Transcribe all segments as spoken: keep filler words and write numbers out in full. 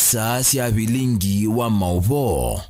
Saa sya vilingi wa maũvoo.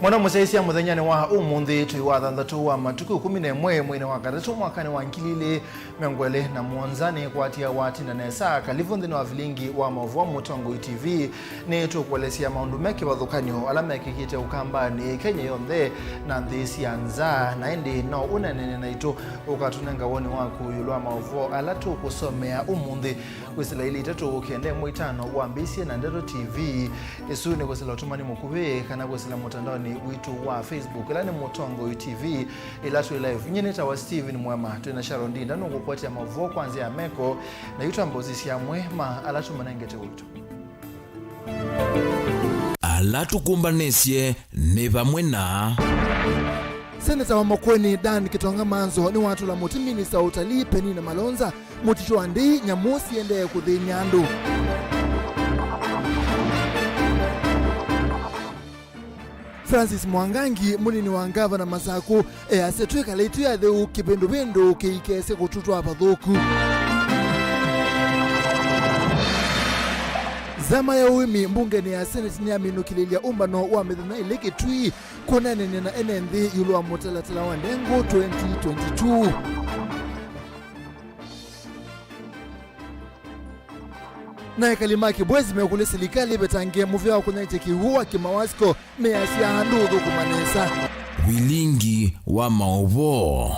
Mwana mũsyaĩĩsya mũthenyanĩ wa ũmũnthĩ, twĩ wa thanthatũ wa matukũ ĩkũmi na ĩmwe mweinĩ wa katatũ mwakanĩ wa ngili ilĩ mĩongo ĩlĩ na mũonza. Nĩkwatĩa watinda nesa. Kalivu nthĩnĩ wa vilingi wa maũvoo Mũtongoi T V. Nĩtũkũelesya maũndũ me kĩvathũkany'o ala mekĩkĩte Ũkambanĩ, Kenya yonthe, na nthĩ sya nza. Na ĩndĩ no ũneenany'e naitũ, ũkatũnenga woni waku ĩũlũ wa maũvoo ala tũkũsomea ũmũnthĩ. Kwĩsĩla ilĩ itatũ kenda ĩmwe itano wambĩĩsye na Ndeto T V. Ĩsu nĩ kwĩsĩla ũtũmani mũkuvĩ kana kwĩsĩla mũtandaonĩ witũ wa Facebook, ĩla nĩ Mũtongoi T V, ĩla twĩ live. Nyie nĩtawa Steven Mwema, twĩ na Sharon Ndinda nũkũkũetea maũvoo kwa nzĩa ya meko, na yu twamba ũsisya amwe ma ala tũmanengete witũ. Ala tũkũmbanĩsye nĩ vamwe na. Seneta wa Makueni Dan Kitonga Manzo nĩwatũla mũtĩ minista wa ũtalii Penina Malonza mũtitũ wa Ndei, nyamũ siendee kũthĩny'a andũ. Francis Mwangangi, mũnini wa ngavana Masakũ, easya twĩkalei twĩ atheu, kĩvĩndũvĩndũ kĩikese kũtũtwaa vathũku. Nzama ya ũĩmi mbungenĩ ya Senate nĩyaminũkĩlĩlya ũmbano wa mĩthenya ĩlĩ Kĩtui kũneenany'a na ene nthĩ ĩũlũ wa mũtalatala wa ndengũ twenty twenty-two. Na ekali ma Kĩbwezi mekũlya silikalĩ ĩvetangĩe mũvea wa kũnyaĩĩkya kĩw'ũ wa kĩmawasiko, measya ndũũthũkũma nesa. Vilingi wa maũvoo.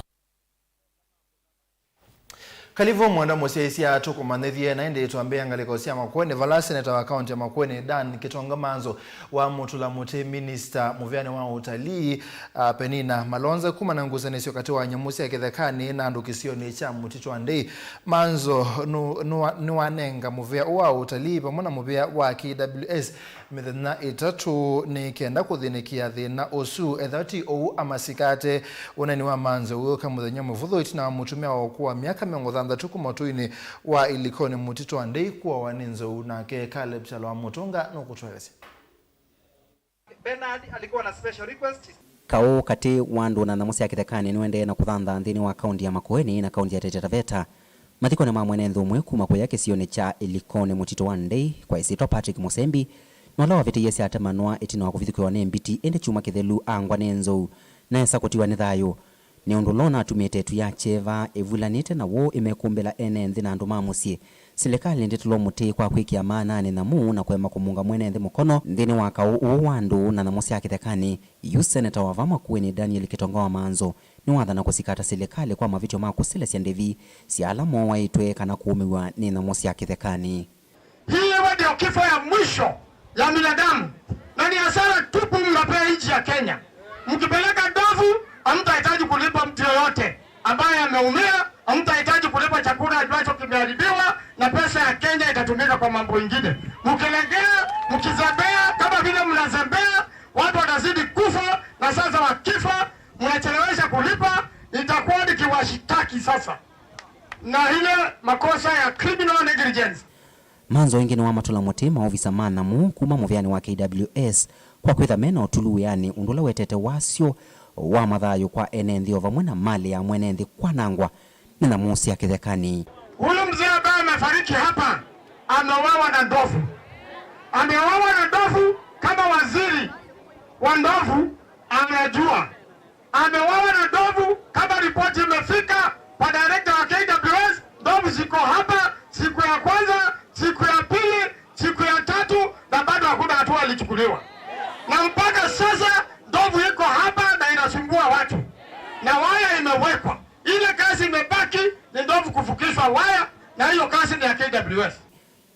Kalivu mwenda mũsyaĩĩsya, tũkũmanyĩthye na ĩndĩ twambĩĩa ngalĩko sya Makueni, vala seneta wa kaunti ya Makueni Dan Kitonga Manzo wamũtũla mũtĩ minista mũveanĩ wa ũtalii, a, Penina Malonza kumana na ngusanĩsyo katĩ wa nyamũ sya kĩthekanĩ na andũ kĩsionĩ kya mũtitũ wa Ndei. Manzo nũ-, nũwa-, nĩwanenga mũvea ũũ wa ũtalii vamwe na mũvea wa K W S mĩthenya ĩtatũ nĩ kenda kũthĩnĩkĩa thĩna ũsu. Ethĩwa ti ũu, amasikate. Ũneeni wa Manzo wĩũka mũthenya mũvũthũ ĩtina wa mũtumĩa wa ũkũũ wa myaka mĩongo thanthatũ kuma ũtũinĩ wa Ilikoni mũtitũ wa Ndei kũawa nĩ nzou, nake Caleb Kyalo wa Mũtũnga nũkũtũelesya. Bernard alikuwa na special request. Kaũ katĩ wa andũ na nyamũ sya kĩthekanĩ nĩũendee na kũthanthaa nthĩnĩ wa kaunti ya Makueni na kaunti ya Taita Taveta. Mathikonĩ ma mwene nthĩ ũmwe kuma kũya kĩsionĩ kya Ilikoni mũtitũ wa Ndei kwa ĩsyĩtwa Patrick Mũsembi, na ũla wavĩtĩie syatemanwa ĩtina wa kũvithũkĩwa nĩ mbiti, ĩndĩ kyumwa kĩthelu angwa nĩ nzou na esa kũtiwa nĩ thayũ. Nĩ ũndũ ũla ũnatumĩte ĩtu ya kyeva ĩvulanĩte na woo ĩmekũmbĩla ene nthĩ na andũ ma mũsyĩ. Silikalĩ ndĩtũlwa mũtĩ kwa kwĩkĩa maananĩ nyamũ na kũema kũmunga mwene nthĩ mũkono nthĩnĩ wa kaũ ũũ wa andũ na nyamũ sya kĩthekanĩ. Yu seneta wa vaa Makueni Daniel Kitonga wa Manzo nĩwathana kũsikata silikalĩ kwa mavĩtyo ma kũselesya ndĩvi sya ala mooaĩtwe kana kũũmĩw'a nĩ nyamũ sya kĩthekanĩ. Hii iwe ndio kifo ya mwisho ya binadamu, na ni hasara tupu mnapea nchi ya Kenya. Mkipeleka ndovu, hamtahitaji kulipa mtu yoyote ambaye ameumia, hamtahitaji kulipa chakula ambacho kimeharibiwa, na pesa ya Kenya itatumika kwa mambo ingine. Mkilegea, mkizembea kama vile mnazembea, watu watazidi kufa, na sasa wakifa, mnachelewesha kulipa, nitakuwa nikiwashitaki sasa na ile makosa ya criminal negligence. Manzo ĩngĩ nĩwamatũla mũtĩ maovisa ma nyamũ kuma mũveanĩ wa K W S kwa kwĩtha me na ũtulu wĩanĩ, ũndũ ũla wetete wasyo wa mathayũ kwa ene nthĩ o vamwe na malĩ ya mwene nthĩ kwanangwa nĩ nyamũ sya kĩthekanĩ. Huyu mzee ambaye amefariki hapa ameuawa na ndovu. Ameuawa na ndovu kama waziri wa ndovu anajua. Ameuawa na ndovu kama ripoti imefika kwa director wa K W S. Ndovu ziko hapa siku ya kwanza, siku ya pili, siku ya tatu, na bado hakuna hatua ilichukuliwa. Na mpaka sasa ndovu iko hapa na inasumbua watu. Na waya imewekwa. Ile kazi imebaki ni ndovu kufukishwa waya, na hiyo kazi ni ya K W S.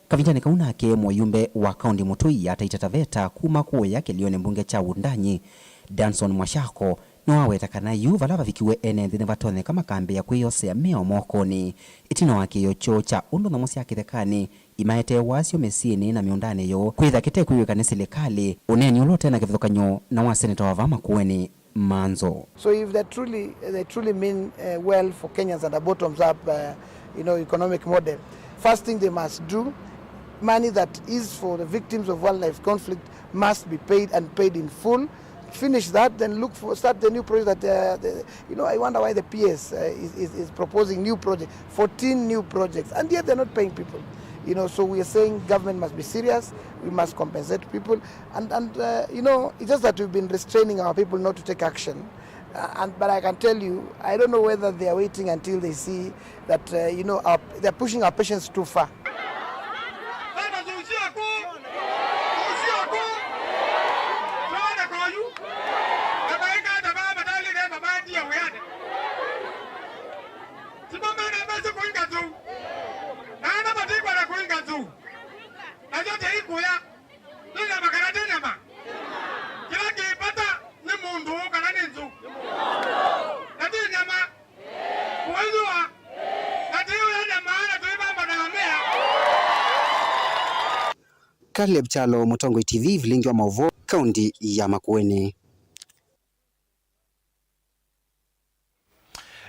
Kavindanĩ kau nake, mũyumbe wa kaũnti mũtũi ya Taita Taveta kuma kũya kĩlĩonĩ mbunge kya Wundanyi, Danson Mwashako, nĩwaweta kana yu vala vavikiwe ene nthĩ nĩvatonyeka makambĩĩa kwĩyosea mĩao mokonĩ ĩtina wa kĩĩo kyoo kya ũndũ nyamũ sya kĩthekanĩ imaetee wasyo mĩsyĩnĩ na mĩũndanĩ yoo kwĩtha kĩtekwĩw'ĩka nĩ silikalĩ, ũneeni ũla ũte na kĩvathũkany'o na wa seneta wa vaa Makueni. Manzo. So if they truly, they truly mean, uh, well for Kenyans and a bottoms-up, uh, you know, economic model, first thing they must do, money that is for the victims of wildlife conflict must be paid and paid in full. Finish that, then look for, start the new project that, uh, the, you know, I wonder why the P S, uh, is, is, is proposing new project, fourteen new projects, and yet they're not paying people. You know, so we are saying government must be serious, we must compensate people, and, and, uh, you know, it's just that we've been restraining our people not to take action. Uh, and, but I can tell you, I don't know whether they are waiting until they see that, uh, you know, our, they're pushing our patience too far. Nakyo ti kũya. Nĩ nyama kana ti nyama? Kĩla kĩ vata nĩ mũndũ kana nĩ nzou? Na ti nyama. Kũĩthĩwa na tũiũya nyama na tũivamba na amea. Caleb Kyalo, Mũtongoi T V, Vilingi wa Maũvoo, kaunti ya Makueni.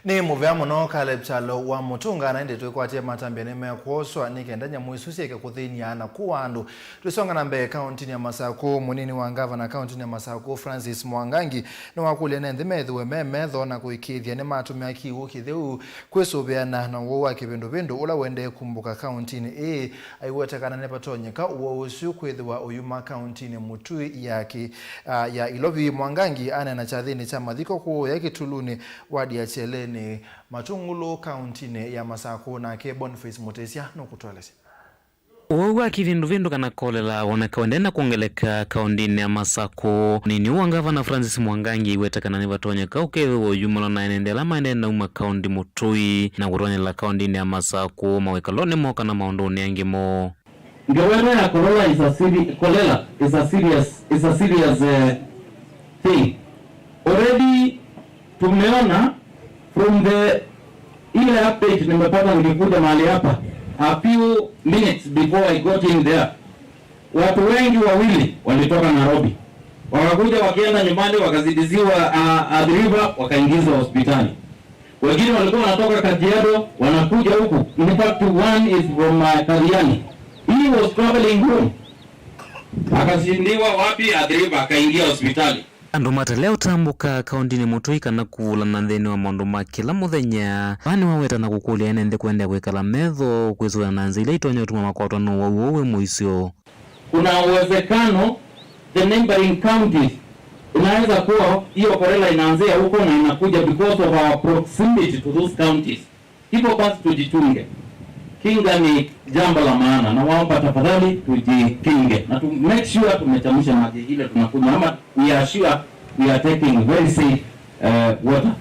Nĩ mũvea mũno Caleb Kyalo wa Mũtũnga, na ĩndĩ twĩkwatĩe matambya nĩ mekwoswa nĩ kenda nyamũ isu syĩke kũthĩny'a na kũaa andũ. Tũisonga na mbee kauntinĩ ya Masakũ, mũnini wa ngavana kauntinĩ ya Masakũ, Francis Mwangangi, nĩwakũlya ene nthĩ methĩwe me metho na kũĩkĩĩthya nĩmatũmĩa kĩw'ũ kĩtheu kwĩsũvĩana na ũwau wa kĩvĩndũvĩndũ ũla ũendee kumbũka kauntinĩ ĩĩ. Aiweta kana nĩvatonyeka ũwau ũsu kwĩthĩwa ũyuma kauntinĩ mũtũi ya kĩ, a, ya Ilovi. Mwangangi aneena kyathĩnĩ kya mathiko kũũya Kĩtulunĩ, wadi ya Kyeleni, Matungulu, kauntinĩ ya Masakũ, nake Boniface Mũtĩsya nũkũtũelesya. Ũwau wa kĩvĩndũvĩndũ kana kolera woneka ũendee na kwongeleka kauntinĩ ya Masakũ. Mũnini wa ngavana Francis Mwangangi aiweta kana nĩvatonyeka ũkethĩwa ũyumĩlwa na ene nthĩ ala maendee na uma kaunti mũtũi na kũtonyela kauntinĩ ya Masakũ mawĩkalonĩ moo kana maũndũnĩ angĩ moo. Ngewere ya cholera is a seri-, cholera is a serious, is a serious, eh, thing. Already tumeona from the, ile update nimepata nikikuja mahali hapa a few minutes before I got in there. Watu wengi wawili walitoka Nairobi. Wakakuja wakienda nyumbani, wakazidiziwa, ah, Athi River, wakaingizwa hospitali. Wengine walikuwa wanatoka Kajiado, wanakuja huku. In fact, one is from, uh, Kariani. He was traveling home. Akashindiwa wapi? Athi River, akaingia hospitali. Andũ matelea ũtambũka kauntinĩ mũtũi kana kuvulana nthĩnĩ wa maũndũ ma kĩla mũthenya. Vaa nĩwaweta na kũkũlya ene nthĩ kũendeea kwĩkala metho kwĩsũvĩana na nzĩa ila itonya ũtuma makwatwa nĩ ũwau ũũ wĩ mũisyo. Kuna uwezekano the neighboring counties inaweza kuwa hiyo cholera inaanzia huko na inakuja because of our proximity to those counties. Hivyo basi tujichunge. Kinga ni jambo la maana. Nawaomba tafadhali tujikinge. Na tu make sure tumechemsha maji ile tunakunywa. Ama we are sure we are taking very safe, uh, water.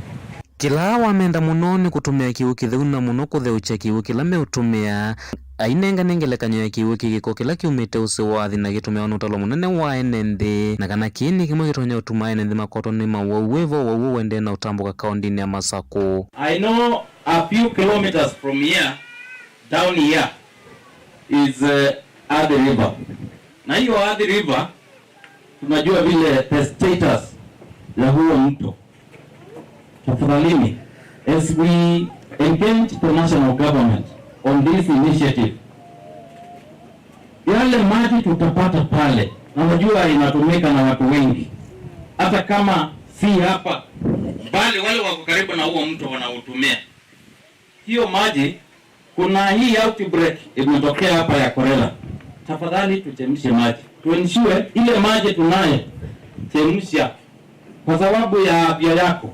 Kĩla wamenda mũno nĩ kũtũmĩa kĩw'ũ kĩtheu na mũno kũtheũkya kĩw'ũ kĩla meũtũmĩa. Ainengane ngelekany'o ya kĩw'ũ kĩ gĩko kĩla kyumĩte ũsĩ wa Athi na kĩtũmĩawa nĩ ũtalo mũnene wa ene nthĩ, na kana kĩĩ nĩ kĩmwe kĩtonya ũtuma ene nthĩ makwatwa nĩ mawau wĩvo wau ũendee na ũtambũka kaũndĩnĩ ya Masakũ. I know a few kilometers from here, down here, is, uh, Athi River. Na hiyo Athi River, tunajua vile the status ya huo mto. Tafadhalini, as we engage the national government on this initiative, yale maji tutapata pale, na najua inatumika na watu wengi, hata kama si hapa, bali wale wako karibu na huo mto wanautumia. Hiyo maji, kuna hii outbreak imetokea hapa ya cholera. Tafadhali tuchemshe maji. To ensure ile maji tunayo, chemsha. Kwa sababu ya afya yako.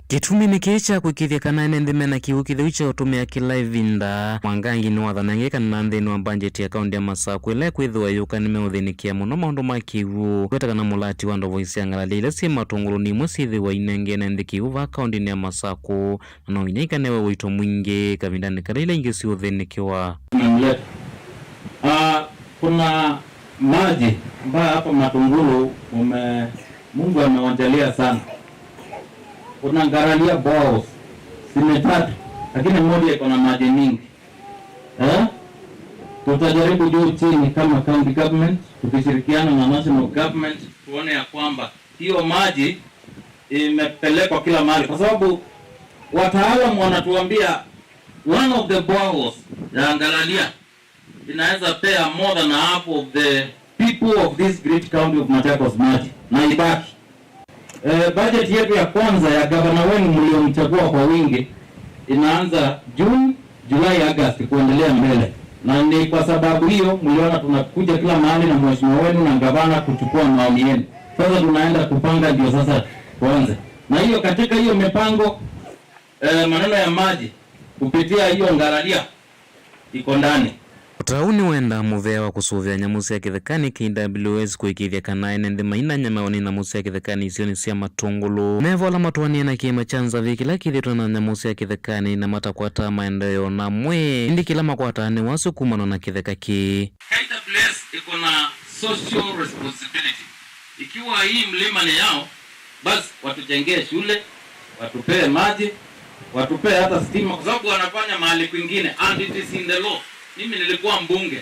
Kĩtumi nĩ kĩĩ kya kũĩkĩĩthya kana ene nthĩ mena kĩw'ũ kĩtheu kya ũtũmĩa kĩla ĩvinda. Mwangangi nĩwathanangie kana nthĩnĩ wa mbanjeti ya kaũndĩ ya Masakũ ĩla ĩkwĩthĩwa ĩyũka nĩmeũthĩnĩkĩa mũno maũndũ ma kĩw'ũ. Kweta kana mũlati wa ndovoi sya ngalalia ila syĩ Matũngũlũ nĩ imwe syĩthĩwa inengene nthĩ kĩw'ũ vaa kaũndĩnĩ ya Masakũ, na no nginya ikanewe ũito mwingĩ kavindanĩ kala ila ingĩ siũthĩnĩkĩwa. Tumemleta. Ah, kuna maji ambayo hapa Matungulu ume-, Mungu amewajalia sana. Kuna Ngaralia boreholes, zime tatu, lakini moja iko na maji mingi. Eh? Tutajaribu juu chini kama county government, tukishirikiana na national government, tuone ya kwamba hiyo maji imepelekwa kila mahali, kwa sababu wataalamu wanatuambia one of the boreholes ya Ngalalia inaweza pea more than half of the people of this great county of Machakos maji na ibaki. Eh, budget yetu ya kwanza ya gavana wenu mliomchagua kwa wingi inaanza June, July, August kuendelea mbele. Na ni kwa sababu hiyo mliona tunakuja kila mahali na mheshimiwa wenu na gavana kuchukua maoni yenu. Sasa tunaenda kupanga ndio sasa tuanze. Na hiyo, katika hiyo mipango, eh, maneno ya maji kupitia hiyo ngalaria iko ndani. Ũtau nĩwendaa mũvea wa kũsũvĩa nyamũ sya kĩthekanĩ, K W S, kũĩkĩĩthya kana ene nthĩ mainanyamawa nĩ nyamũ sya kĩthekanĩ isionĩ sya Matũngũlũ. Meva ala matwaanĩe na kĩĩma kya Nzavĩ kĩla kĩthĩtwe na nyamũ sya kĩthekanĩ na matakwataa maendeeo namwe, ĩndĩ kĩla makwataa nĩ wasyo kumana na kĩtheka kĩĩ. K W S iko na social responsibility. Ikiwa hii mlima ni yao, basi watujengee shule, watupee maji, watupee hata stima, kwa sababu wanafanya mahali kwingine, and it is in the law. Mimi nilikuwa mbunge,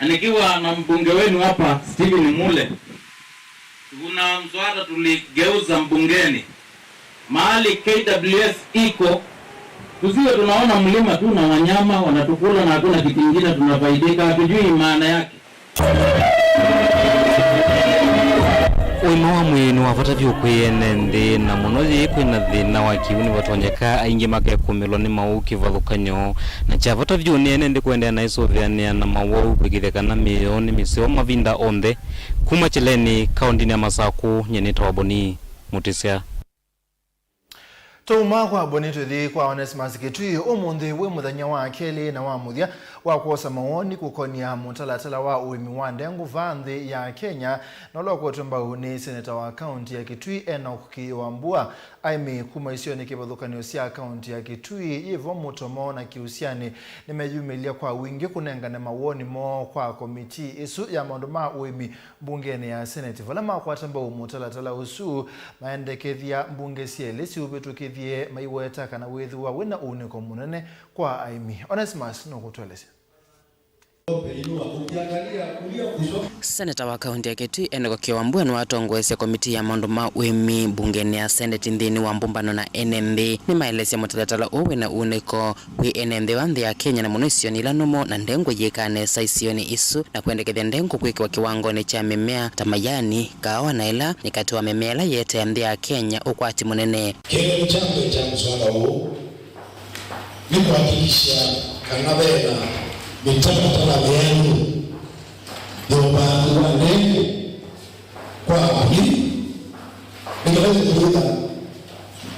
na nikiwa na mbunge wenu hapa, Stephen Mule, kuna mswada tuligeuza mbungeni, mahali K W S iko, tusiwe tunaona mlima tu na wanyama wanatukula na hakuna kitu kingine tunafaidika, hatujui maana yake. Ũima wa mwĩĩ nĩ wa vata vyũ kwĩ ene nthĩ, na mũno yĩĩ kwĩna thĩna wa kĩw'ũ nĩvatonyeka aingĩ makekũmĩlwa nĩ mawau kĩvathũkany'o. Na kya vata vyũ nĩ ene nthĩ kũendeea na ĩsũvĩanĩa na mawau kwĩkĩthya kana mĩĩ yoo nĩ mĩseo mavinda onthe. Kuma Kyeleni, kaũndĩnĩ ya Masakũ, nyie nĩtawa Boni Mũtĩsya. Twauma kwa Boni tũthi kwa Onesmus Kĩtui. Ũmũnthĩ wĩ mũthenya wa kelĩ na wa mũthya wa kwosa mawoni kũkonia mũtalatala wa ũĩmi wa ndengũ vaa nthĩ ya Kenya, na ũla ũkwetwe mbau nĩ seneta wa kaũnti ya Kĩtui, Enoch Kĩwambua. Aĩmi kuma isionĩ kĩvathũkany'o sya kaũnti ya Kĩtui yĩvo Mũtomo na Kĩusianĩ nĩmeyumĩlya kwa wingĩ kũnengane mawoni moo kwa komitii ĩsu ya maũndũ ma ũĩmi mbungenĩ ya Senate, vala makwata mbau mũtalatala ũsu, maendekethya mbunge syelĩ siũvĩtũkĩthye maiweta kana wĩthĩwa wĩna ũunĩko mũnene kwa aĩmi. Onesmus nũkũtũelesya. Seneta wa kaũnti ya Kitui, Enoch Kĩwambua, nĩwatongoesye komitii ya maũndũ ma ũĩmi mbungenĩ ya Senate nthĩnĩ wa mbũmbano na ene nthĩ. Nĩmaelesya mũtalatala ũũ wĩna ũunĩko kwĩ ene nthĩ va nthĩ ya Kenya, na mũno isionĩ ila nũmũ na ndengũ yĩkaa nesa isionĩ isu, na kwendekethya ndengũ kwĩkĩwa kĩwangonĩ kya mĩmea ta mayani, kaawa na ĩla nĩ katĩ wa mĩmea ĩla yĩetea nthĩ ya Kenya ũkwati mũnene. Kĩeleelo kya mbee kya mũswada ũũ nĩ kũhakikisha kana vena mĩtalatala mĩanu ya ũvandi wa ndengũ kwa athii, nĩ kana kwĩthĩwa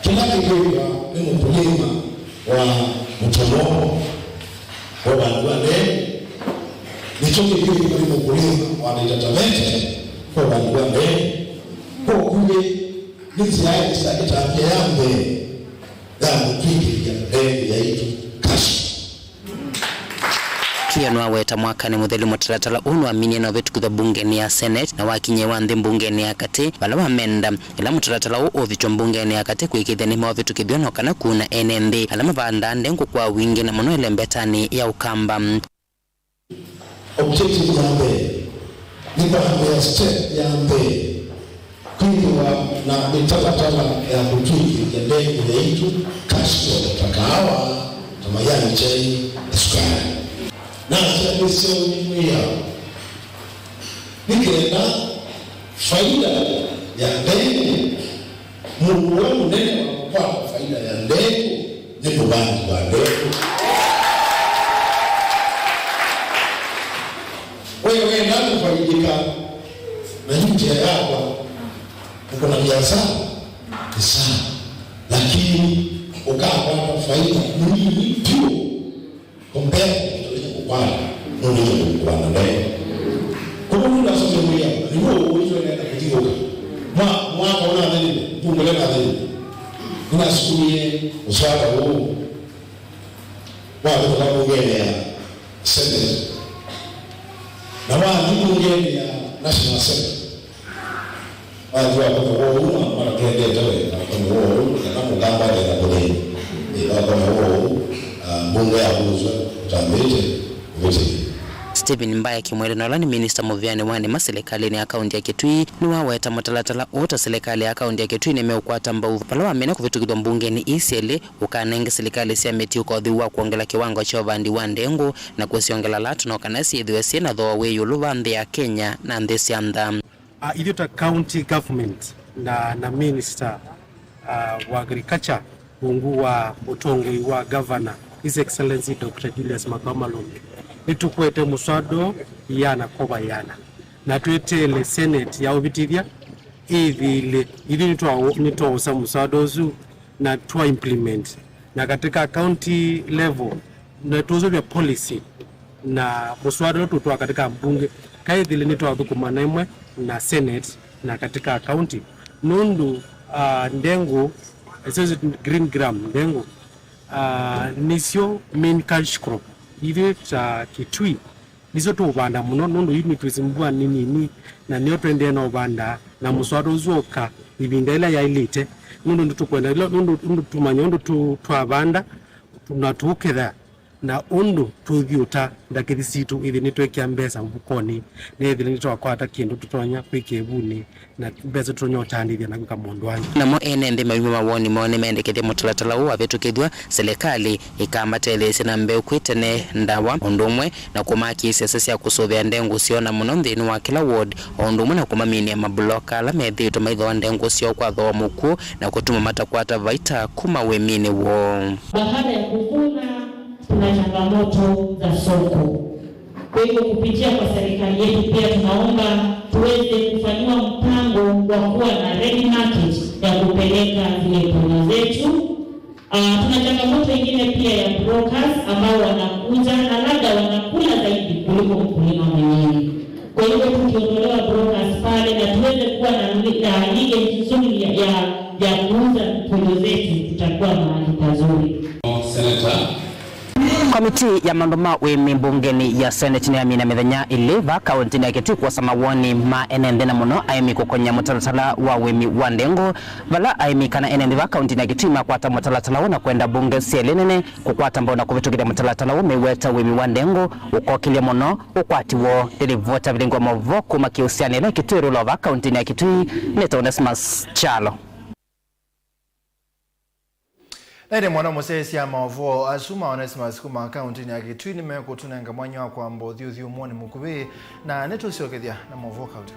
kĩla kĩkwĩkwa nĩ mũkulima wa Mũtomo wa ũvandi wa ndengũ nĩkyo kĩkwĩkwa nĩ mũkulima wa Taita Taveta kwa ũvandi wa ndengũ. Kwoou nĩ nzĩa ĩsa ĩtambya ya mbee ya mũtw'ĩkĩthya ndengũ yaitũ cash. Kia nĩwaweta mwakanĩ mũthelu mũtalatala ũũ nĩwaminie na ũvĩtũkĩthw'a mbungenĩ ya Senate na wakinyie wa nthĩ mbungenĩ ya katĩ, vala wamenda ĩla mũtalatala ũũ ũvĩtw'e mbungenĩ ya katĩ kwĩkĩĩthya nĩmeũvĩtũkĩthw'a no kana kuna ene nthĩ ala mavandaa ndengũ kwa wingĩ na mũno ĩlembetanĩ ya Ũkamba. Objective ya mbee nĩ kwambĩa step ya mbee kwĩthĩwa na mĩtalatala ya kũtw'ĩkĩthya ndengũ yaitũ cash crop ta kaawa, ta majani chai, na sukari. Nasya nĩsyaũnĩ mwĩao nĩ kenda faida ya ndengũ, mũndũ ũla mũnene wa kũkwata faida ya ndengũ nĩ mũvandi wa ndengũ. We wenda kũfaidĩka na yutia yakwa, uko na biashara, ni sawa, lakini ukakwata faida nini tu compare to ile kukwata ndio kukwata ndengũ. Kwa hiyo ndio nasema mwenyewe, ni wewe ulizo nenda kujiuka. Mwa mwaka unadhani, Mungu leo nadhani. Unasukumie mswada huu wa kutoka bungeni ya Senate na wa bungeni ya National Assembly. Wathi wakome woo ũu, na mwana twendete we, na wakome woo ũu, na namũkamba nĩ na mũthei. Ĩ, wakome woo ũu, ah, mbunge ya Buzwe, ũtambĩte, ũvĩtĩkĩe. Stephen Mbaya Kimwele, na ũla nĩ minista mũvĩanĩ wa nĩma silikalĩnĩ ya kaũnti ya Kitui, nĩwaweta mũtalatala ũũ ta silikalĩ ya kaũnti ya Kitui nĩmeũkwata mbau vala wamina kũvĩtũkĩthw'a mbungenĩ ii syelĩ ũkanenge silikalĩ sya mĩtiũko ũtheu wa kwongela kĩwango kya ũvandi wa ndengũ na kũsyongela lata no kana syĩthĩwe syĩ na thooa wĩ ĩũlũ wa nthĩ ya Kenya na nthĩ sya nza. Ah, ithyĩ ta county government na, na minister, ah, wa agriculture, ungu wa ũtongoi wa governor, His Excellency Doctor Julius Makau Malombe, nĩtũkwete mũswada ũũ ĩana kwa ĩana, na twĩteele Senate ya ũvĩtĩthya ĩthĩĩle. Ithyĩ nĩtwa-, nĩtwaũsa mũswada ũsu na twa implement, na katika county level, na tũũsũvya policy na mũswada ũla tũtwaa katika mbunge, kaĩthĩle nĩtwathũkũma na ĩmwe na Senate na katika county, nũndũ, ah, ndengũ, especially green gram, ndengũ, ah, nĩsyo main cash crop. Ithyĩ ta Kitui, nĩsyo tũũvanda mũno, nũndũ yu nĩ twĩsĩ mbua nĩ nini, na nĩyo tũendee na ũvanda, na mũswada ũsu ũka ĩvinda ĩla yaĩlĩte, nũndũ nĩtũkwenda ĩla, nũndũ, nũndũ tũmanya ũndũ tũ-, twavanda, na tũketha, na ũndũ tũthiũta ndakĩthi sitũ, ĩthĩ nĩtwekĩa mbesa mũvukonĩ, na ĩthĩle nĩtwakwata kĩndũ tũtonya kwĩkĩa ĩvunĩ, na mbesa tũtonya ũtandĩthya na kwĩka maũndũ angĩ. Namo ene nthĩ maumya mawoni moo nĩmendekethya mũtalatala ũũ wavĩtũkĩthw'a, silikalĩ ĩkamateleesya na mbee kwĩ tene ndawa, ũndũ ũmwe na kũmakĩĩsya asa sya kũsũvĩa ndengũ syoo, na mũno nthĩnĩ wa kĩla ward, o ũndũ ũmwe na kũmaminĩa mabuloka ala methĩĩtwe maithooa ndengũ syoo kwa thooa mũkw'ũ na kũtuma matakwata vaita kuma ũĩminĩ woo. Baada ya kuvuna, tuna changamoto za soko. Kwa hivyo, kupitia kwa serikali yetu pia tunaomba tuweze kufanyiwa mpango wa kuwa na ready market ya kupeleka zile mboga zetu. Ah, tuna changamoto ingine pia ya brokers ambao wanakuja na labda wanakula zaidi kuliko mkulima mwenyewe. Kwa hivyo, tukiondolewa brokers pale na tuweze kuwa na li-, na linkage nzuri ya, ya, ya kuuza produce zetu, tutakuwa mahali pazuri. Senator. Komitii ya maũndũ ma ũĩmi mbungenĩ ya Senate nĩyamina mĩthenya ĩlĩ va kaũntĩnĩ ya Kitui kwosa mawoni ma ene nthĩ, na mũno aĩmi kũkony'a mũtalatala wa ũĩmi wa ndengũ, vala aĩmi kana ene nthĩ va kaũntĩnĩ ya Kitui makwata mũtalatala ũũ na kwenda mbunge syelĩ nene kũkwata mbau na kũvĩtũkĩthya mũtalatala ũũ meweta ũĩmi wa ndengũ ũkokĩlya mũno ũkwati woo. Nĩ livoti ya vilingwa maũvoo kuma kĩũsianĩ ĩla Kitui Rural va kaũntĩnĩ ya Kitui, nĩtawa Onesmus Kyalo. Na ĩndĩ mwana mũsyaĩĩsya maũvoo asu ma Onesmus kuma kaũntĩnĩ ya Kitui nĩmekũtũnenga mwanya wa kwamba ũthiũthiũmũonĩ mũkuvĩ, na nĩtũsyokethya na maũvoo kauta.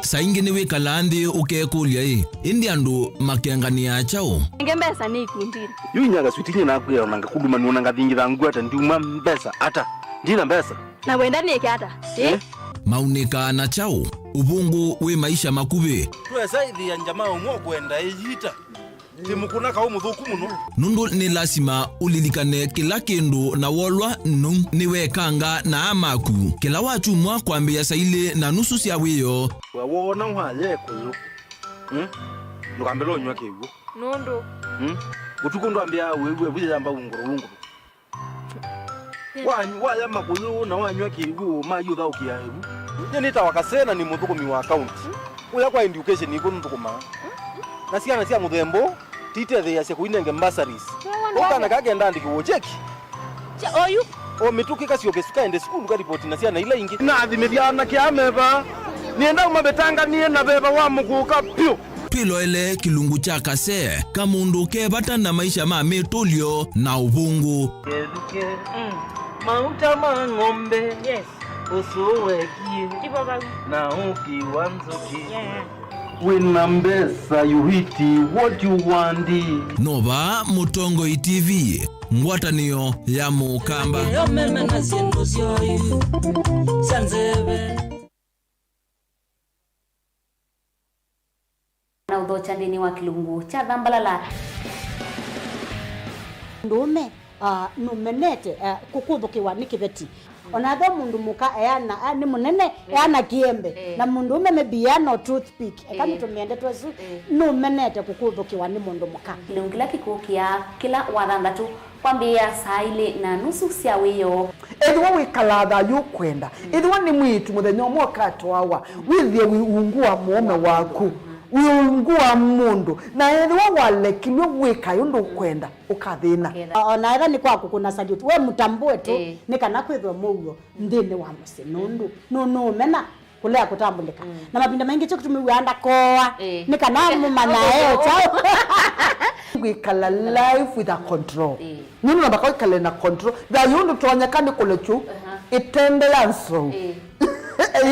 Saa ingĩ nĩwĩkalaa nthĩ ũkekũlya-ĩ, ĩndĩ andũ makenganĩaa kyaũ? Nenge mbesa nĩ ikundinĩ. Yu inya kaswiti nye nakwĩa ona ngakuluma nũna ngathingitha ngwata ndiuma mbesa ata? Ndina mbesa. Na wenda nĩke ata? Eh? Eh? Maunĩkaa na kyaũ ũvũngũ wĩ maisha makuvĩ? Twesa ĩthĩa njama ũmwe ũkwenda ĩyita. Ti mũkũna kaũ mũthũku mũno. Nũndũ nĩ lasima ũlilikane kĩla kĩndũ, na wolwa nũu nĩwekanga na aa maku kĩla wakyumwa kwambĩĩa saa ilĩ na nusu sya wĩoo. We woona waya ĩkũyũ, mm? Ndũkambĩle ũnyw'a kĩw'ũ. Nũndũ? Mm? Ũtukũ ndwambĩaa wĩw'e vu yĩyamba ungũrũ ungũrũ. Wa-, waya makũyũ na wanyw'a kĩw'ũ, mayũthaũkĩa ĩvu. Nyie nĩtawa Kasee na nĩ mũthũkũmi wa kaunti. Kũya kwa education nĩkw'o nũthũkũmaa. Na syana sya mũthemba ũũ titetheeasya kũinenge bursaries. Ũkana kaa kenda andĩkĩwe cheki. Oyu. O mĩtũkĩ kasyoke kaende sukulu karipoti na syana ila ingĩ. Nathimĩthya anake aa me vaa. Nĩenda ũmavĩtanganie na veva wa mũkũka vyũ. Twĩloele kĩlungu kya Kasee, kamũndũ ke vata na maisha ma mĩtũlyo na ũvũngũ. Kethukĩ, mm, mauta ma ng'ombe, yes, ũsũũ wekie, ivo vau, na ũki wa nzũkĩ. Yeah. Wĩna mbesa, you eat what you want. No vaa Mũtongoi T V, ngwatanĩo ya Mũkamba. Yo meme na syĩndũ syoyu sya nzeve. Na ũthokya nthĩnĩ wa kĩlungu kya Thambalala. Mũndũũme, ah, nũmenete, ah, kũkũthũkĩwa nĩ kĩveti. Ona ethĩwa mũndũ mũka eana, ah, nĩ mũnene, eh, eana kĩembe. Eh. Na mũndũũme maybe eana o toothpick. Eka, eh, nĩtũmĩende twesu, eh, nũmenete kũkũthũkĩwa nĩ mũndũ mũka. Kĩlungu kĩla kĩkũkĩa kĩla wathanthatũ. Kwambĩĩa saa ilĩ na nusu sya wĩoo. Ethĩwa wĩkalaa thayũ ũkwenda, ethĩwa nĩ mwĩĩtu mũthenya ũmwe ũkatwawa, wĩthĩe wĩ ungu wa mũũme waku, wĩ ungu wa mũndũ, na ethĩwa walekilw'e wĩkae ũndũ ũkwenda, ũkathĩna. Ũkethĩa. O-, ona ethĩwa nĩ kwa kũkũna salute, we mũtambũe tu, ĩĩ, nĩ kana kwĩthwe mũuo nthĩnĩ wa mũsyĩ, nũndũ nũ-, nũũmena kũlea kũtambũlĩka. Mm. Na mavinda maingĩ kyo kĩtumi wĩaa ndakoa, eh, nĩ kana mũmanyae o kyaũ. Kwĩkala life with a control. Ĩĩ. Nũndũ namba kwĩkala na control. Thayũ ndũtonyeka nĩ kũlekyu. Aha. Ĩtembea nzou. Ĩĩ.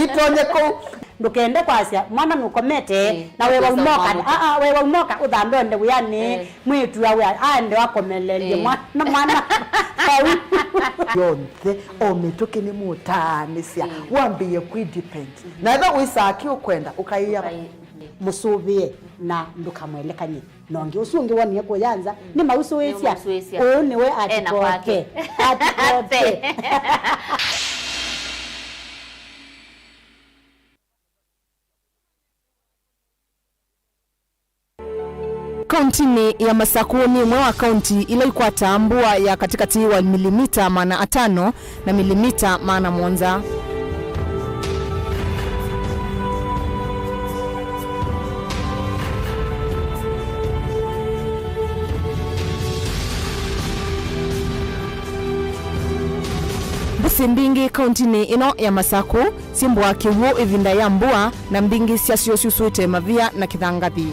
Ĩtonye kũu. Ndũkende kwasya, mwana nũkomete, ĩĩ, na wewa ũkĩsa umoka, mwana. Aa, wewa umoka, ũthandonde wĩanĩ, ĩĩ, mwĩĩtu awe, aende akomelelye, ĩĩ, mwana, mwana. Vau. Yonthe, o mĩtũkĩ nĩ mũtaanĩsya, ĩĩ, wambĩĩe kwĩ depend. Mhm. Na ethwa wĩsaa kĩ ũkwenda, ũkaĩa. Ũkai-, mhm, mũsũvĩe na ndũkamwelekany'e. Na ũngĩ ũsu ũngĩ wonie kũya nza, mm, nĩmausũĩsya. Nĩmausũĩsya. Ũũ nĩwe ena kwake. Atikote. Atikote. Kauntinĩ ya Masakũ nĩ ĩmwe wa kaunti ila ikwataa mbua ya katĩkatĩ wa milimita maana atano na milimita maana mũonza. Mbũsĩ mbingĩ kauntinĩ ĩno ya Masakũ syĩmbũaa kĩw'ũ ĩvinda ya mbua, na mbingĩ syasyo syusũĩte mavia na kĩthangathi.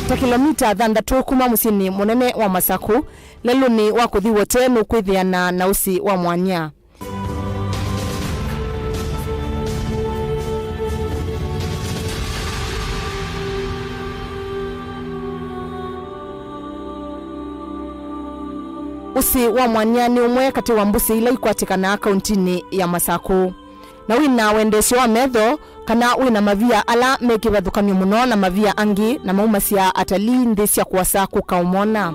Ta kĩlomita thanthatũ kuma mũsyĩnĩ mũnene wa Masakũ, lelũnĩ wa kũthi Wote nũkwĩthĩana na ũsĩ wa mwanya. Ũsĩ wa mwanya nĩ ũmwe katĩ wa mbũsĩ ila ikwatĩkanaa kauntinĩ ya Masakũ. Na wĩna wendeesyo wa metho, kana wĩna mavia ala me kĩvathũkany'o mũno na mavia angĩ na maumasya atalii nthĩ sya kũasa kũka ũmona.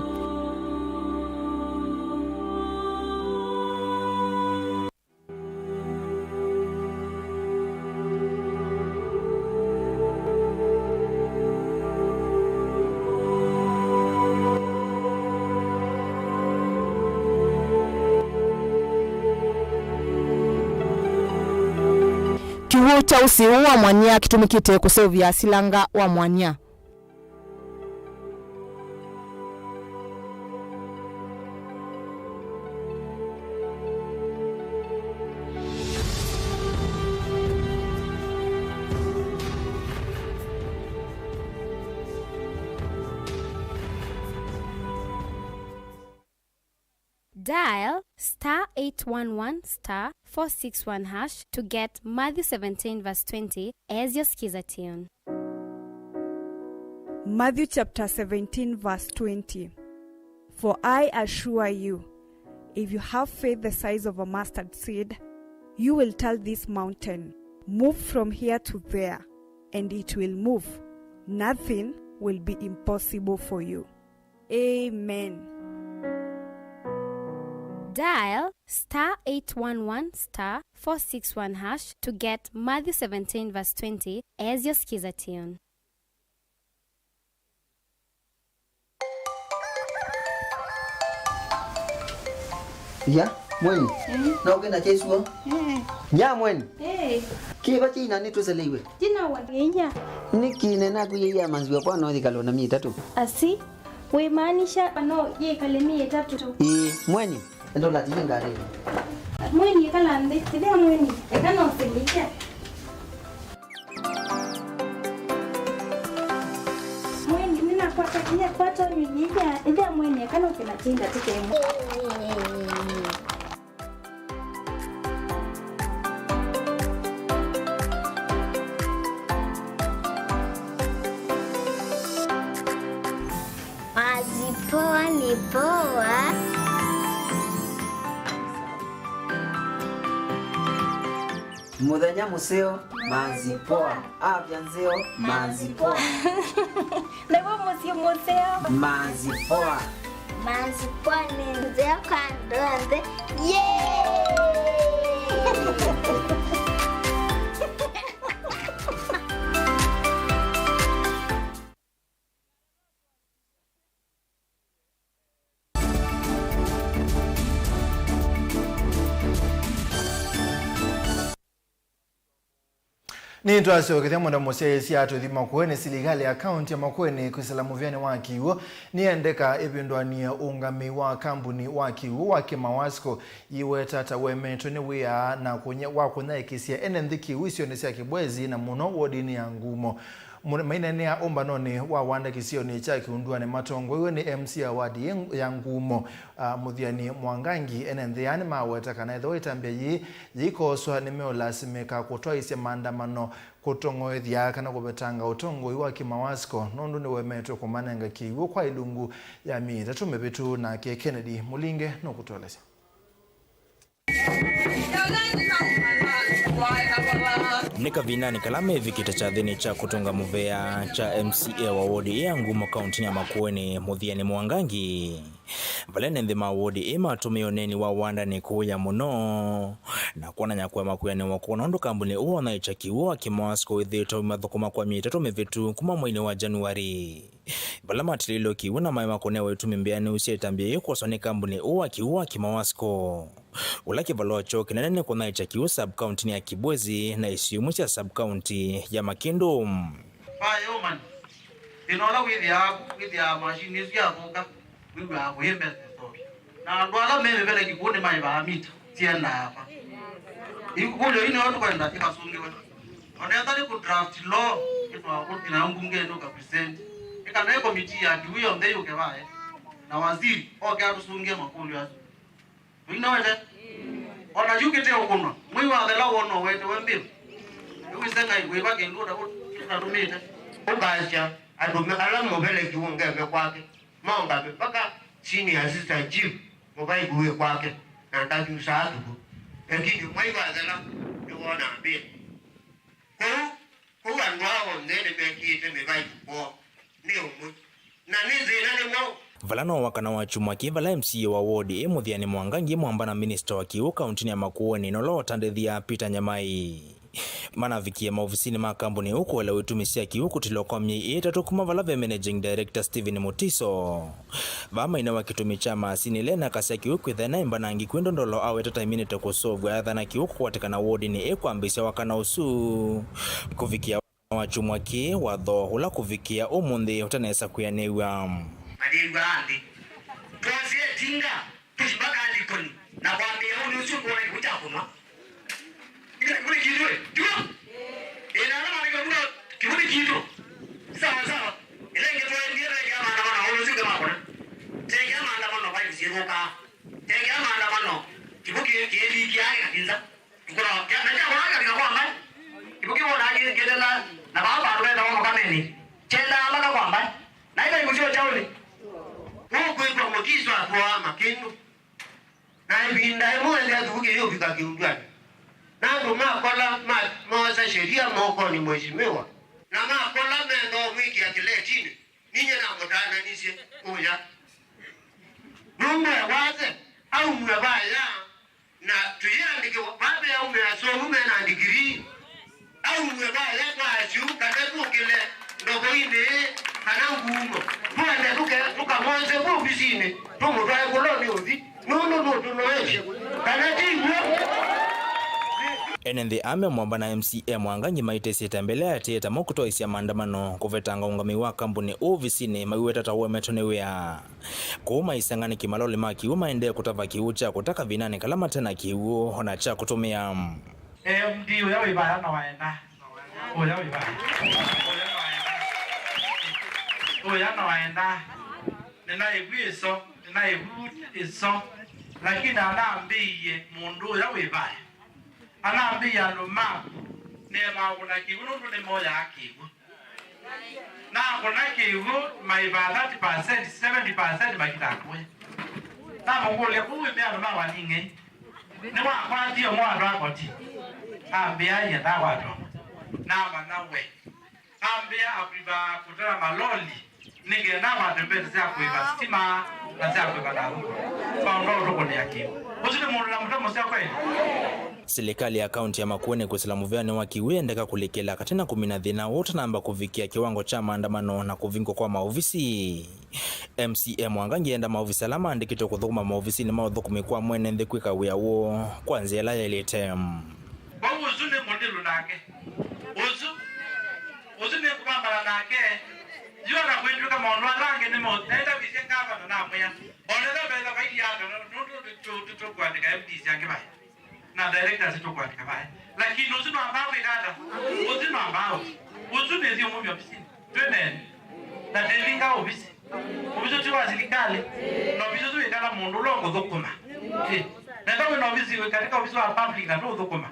Kĩw'ũ kya ũsĩ ũũ wa mwanya kĩtũmĩkĩte kũseũvya silanga wa mwanya. Dial star eight one one star four six one hash to get Matthew seventeen verse twenty as your Skiza tune. Matthew chapter seventeen verse twenty. For I assure you, if you have faith the size of a mustard seed, you will tell this mountain, 'Move from here to there,' and it will move. Nothing will be impossible for you. Amen. Dial star eight one one star four six one hash to get Matthew seventeen verse twenty as your Skiza tune. Ya, mweni. Mm. Na ũkenda kyesuo? Eh. Ya, mweni. Eh. Kĩva kĩina nĩtũseleiwe? Jina wa Ngeia. Nĩkĩ nena kwĩyĩa manziwa kwa no yĩkalo na myei ĩtatũ? Asi, wĩmaanisha no yĩkale myei ĩtatũ? Ĩĩ, mweni. Enda ũlatiye ngalĩnĩ. Mweni, ĩkala nthĩ. Ĩthĩa mweni. Eka no sĩlĩkya. Mweni, nĩnakwata kĩya, kwata ũnyunyĩthya. Ĩthĩa mweni, eka no kĩna tinda tĩkemwe. Mazi poa ni poa. Mũthenya mũseo, mazi poa. Afya nzeo, mazi poa. Naw'o mũsyĩ mũseo. Mazi poa. Mazi poa nĩ nzeo kwa andũ onthe. Yay! Nĩtwasyokethya mũndũ mũsyaĩĩsya atũthi Makueni. Silikalĩ ya kaunti ya Makueni kwĩsĩla mũvĩanĩ wa kĩw'ũ nĩyendeka ĩvĩndũanĩe ũũngamĩi wa kambuni wa kĩw'ũ wa Kĩmawasco, yĩweta ta ũemetwe nĩ wĩa na kũnya-, wa kũnyaĩĩkĩsya ene nthĩ kĩw'ũ isionĩ sya Kibwezi, na mũno wodinĩ ya Ngumo. Mũne-, maineenea ũmbanonĩ wa wanda kĩsionĩ kya Kiunduani matongoew'e nĩ M C A wa ward ĩĩ ya Ngumo, a, Mũthiani Mwangangi. Ene nthĩ aa nĩmaweta kana ethĩwa ĩtambya yĩĩ yĩikoswa, nĩmeũlasimĩka kũtwaĩĩsya maandamano kũtong'oethya kana kũvetanga ũtongoi wa Kĩmawasco, nũndũ nĩwemetwe kũmanenga kĩw'ũ kwa ilungu ya myei ĩtatũ mĩvĩtu. Nake Kennedy Mũlinge nũkũtũelesya. Nĩ kavindanĩ kala mevikĩte kyathĩnĩ kya kũtũnga mũvea kya M C A wa wodi ya Ngumo kauntinĩ ya Makueni, Mũthiani Mwangangi, vala ene nthĩ ma wodi ĩĩ matũmĩe ũneeni wa wandanĩ kũũya mũno na kwonany'a kũema kwĩanĩwa kwona ũndũ kambuni ũũ ũnyaĩĩkya kĩw'ũ wa Kĩmawasco wĩthĩĩtwe ũimathũkũma kwa myei ĩtatũ mĩvĩtu kuma mweinĩ wa Januari. Vala matilĩlwe kĩw'ũ na maema kũnewa itumi mbĩanĩu sya ĩtambya yĩĩ kwoswa nĩ kambuni ũũ wa kĩw'ũ wa Kĩmawasco, ũla kĩvalũa kyoo kĩnene nĩ kũnyaĩĩkya kĩw'ũ sub-county-nĩ ya Kibwezi na isio imwe sya sub-county ya Makĩndũ. Vaĩ ũmanyi, thĩna ũla wĩthĩaa, wĩthĩaa machine ĩsu yathũka, wĩw'aa kũyĩmbesa ĩthoke. Na andũ ala me mĩvele kĩw'ũ nĩmaĩvaa mita syendaa va. Ĩkũlyo ii nĩyo tũkwenda ĩkasũngĩwe. Ona ethwa nĩ kũ draft law, ĩtwawa kũthi nayo mbungenĩ ũka present. Ĩ kana ĩ komiti ya kĩw'ũ yonthe yũke vaĩ, na waziri oke atũsũngĩe makũlyo asu. Tũinowete? Ona yu kĩte ũkũnwa, mwei wathela wona ũwetewe mbĩo. Nĩwĩsĩ Ngai wĩva kĩndũ ũta-, ũtatũmĩte. Ũkasya andũ me-, ala mũvele kĩw'ũ ngeme kwake, maũngame mpaka senior assistant chief, mũvaivu wĩ kwake, na ndavyusaa kĩw'ũ. Lakini mwai wathela nĩwona mbĩa. Kwoou, kwoou andũ aa onthe nĩmekĩĩte mĩvaivu kwoo nĩ ũmwe, na nĩ thĩna nĩ mwaũ? Vala no wakana wa kyumwa kĩĩ vala M C A wa wodi ĩ Mũthiani Mwangangi mwamba na minista wa kĩw'ũ kauntinĩ ya Makueni, na ũla ũtandĩthya Peter Nyamai, manavikie maovisinĩ ma kambuni ũũ kũelewa itumi sya kĩw'ũ kũtilwa kwa myei ĩtatũ kuma vala ve managing director Stephen Mutiso. Vaa mainewa kĩtumi kya masinĩ ĩla ĩnakasya kĩw'ũ kwĩthĩa na ĩmbanangi kwĩ ndondolo aweta ta iminĩte kũsũvw'a ethana kĩw'ũ kũkwatĩkana wodinĩ ĩ kwambĩĩsya wakana ũsu kũvikĩa wa kyumwa kĩĩ, watho ũla kũvikĩa ũmũnthĩ ũtanesa kwĩanĩw'a. Malĩw'a nthĩ. Twosie ĩtinga, tũthi mpaka Likoni, na kwambĩĩa ũnĩ ũsu ngũna kĩw'ũ kya kũnwa. Ĩkĩla kĩw'ũ nĩ kitũ, ĩ? Tiw'o? Ĩ, na ala maandĩka kula kĩw'ũ nĩ kitũ. Sawa, sawa. Ĩla ĩngĩ twaendie twekea maandamano, ũnĩ ũsu ũngĩ makũna. Tekea maandamano, vaivu syĩthũkaa. Tekea maandamano, kĩw'ũ kĩ-, kĩĩlikia kĩkakinza. Tukũna, kya-, na kyakũna kĩkavika kwa mbaĩ. Kĩw'ũ kĩwona kĩ-, kĩtela, na vaa vandũ vetawa Mũkamenĩ. Kyendaa mpaka kwa mbaĩ. Na ĩla ĩkũsyo kyaũnĩ. Ũkwĩtwa Mũtiso atũaa Makĩndũ. Na ĩvinda ĩmwe ethĩa kĩw'ũ kĩyũvika Kĩunduani, na andũ makola ma-, moosa sheria mokonĩ mheshimiwa, na makola methoo mwĩkĩa kĩletinĩ, ninyie namũtananisye ũya. Nũndũ ewase aumw'e vaya, na tũyĩandĩkĩwa vave aume asomu mena ndigirii. Aumw'e vaya kwa asyũ kana tũkĩle ndokoinĩ kana Ngumo, twende tũke-, tũkamwonze vu ovisinĩ, tũmũtwae kũla ũnĩ ũthi, nũndũ nũtũnoesye, kana ti w'o? Ene nthĩ aa me mwamba na M C A Mwangangi maitĩsĩte mbele ya atĩĩte mo kũtwaĩsya maandamano kũvetanga ũũngamĩi wa kambuni ũũ ovisinĩ maiweta ta ũemetwe nĩ wĩa. Kũu maiseng'anĩki maloli ma kĩw'ũ maendee kũtava kĩw'ũ kya kũta kavindanĩ kala mate na kĩw'ũ o na kya kũtũmĩa. M D ũya wĩ vaya na waenda. Ũya wĩ vaya. Ũya na waenda. Ũya na waenda. Nĩnaĩvu ĩso, nĩnaĩvu ĩso. Lakini anambĩie mũndũ ũya wĩ vaya. Anambĩie andũ maku nĩmakũna kĩw'ũ nũndũ nĩmoyaa kĩw'ũ. Nakũna kĩw'ũ, maĩvaa thirty percent, seventy percent makita kũya. Namũkũlya, "Kũu wĩ andũ ma Waning'ei? Nĩwakwatie ũmwe wa andũ a koti?" Ambĩa, "Ĩĩ, ndakwata ũmwe." Namanya we. Ambĩa, "Apriva kũtara maloli, nĩ kenda mate mbesa sya kũĩva sitima na sya kũĩva ndathũkũ. Maũndũ ũtũkũnĩa kĩw'ũ. Ũsu nĩ mũndũ na mũtwe mũseo kweli?" Silikalĩ ya kaunti ya Makueni kwĩsĩla mũvĩanĩ wa kĩw'ũ yendeka kũlikĩla katĩ na kũmina thĩna ũũ ũtanamba kũvikĩa kĩwango kya maandamano na kũvingwa kwa maovisi. M C A Mwangangi enda maovisi ala maandĩkĩtwe kũthũkũma maovisinĩ ma ũthũkũmi kwa mwene nthĩ kwĩka wĩa woo kwa nzĩa ĩla yaĩlĩte. Kwoou ũsu nĩ mũndĩlu nake. Ũsu Nake, yu anakwĩtw'ĩka maũndũ ala angĩ nĩmo, naenda visye ngavana namwĩa, onetha mbesa vaili ata, nũndũ tũkũandĩka M Ds angĩ vaĩ. Na directors tũkwandĩka vaĩ. Lakini ũsu nũambaa kwĩka ata? Ũsu nũambaa ũsu. Ũsu nĩthi ũmũmya ovisinĩ. Twĩ nene. Na ndĩvinga ovisi. Ovisi ũsu ti wa silikalĩ. Na ovisi ũsu wĩkala mũndũ ũla ũkũthũkũma. Ĩ. Nenda wĩ na ovisi, wĩ katika ovisi wa public na ndũũthũkũma.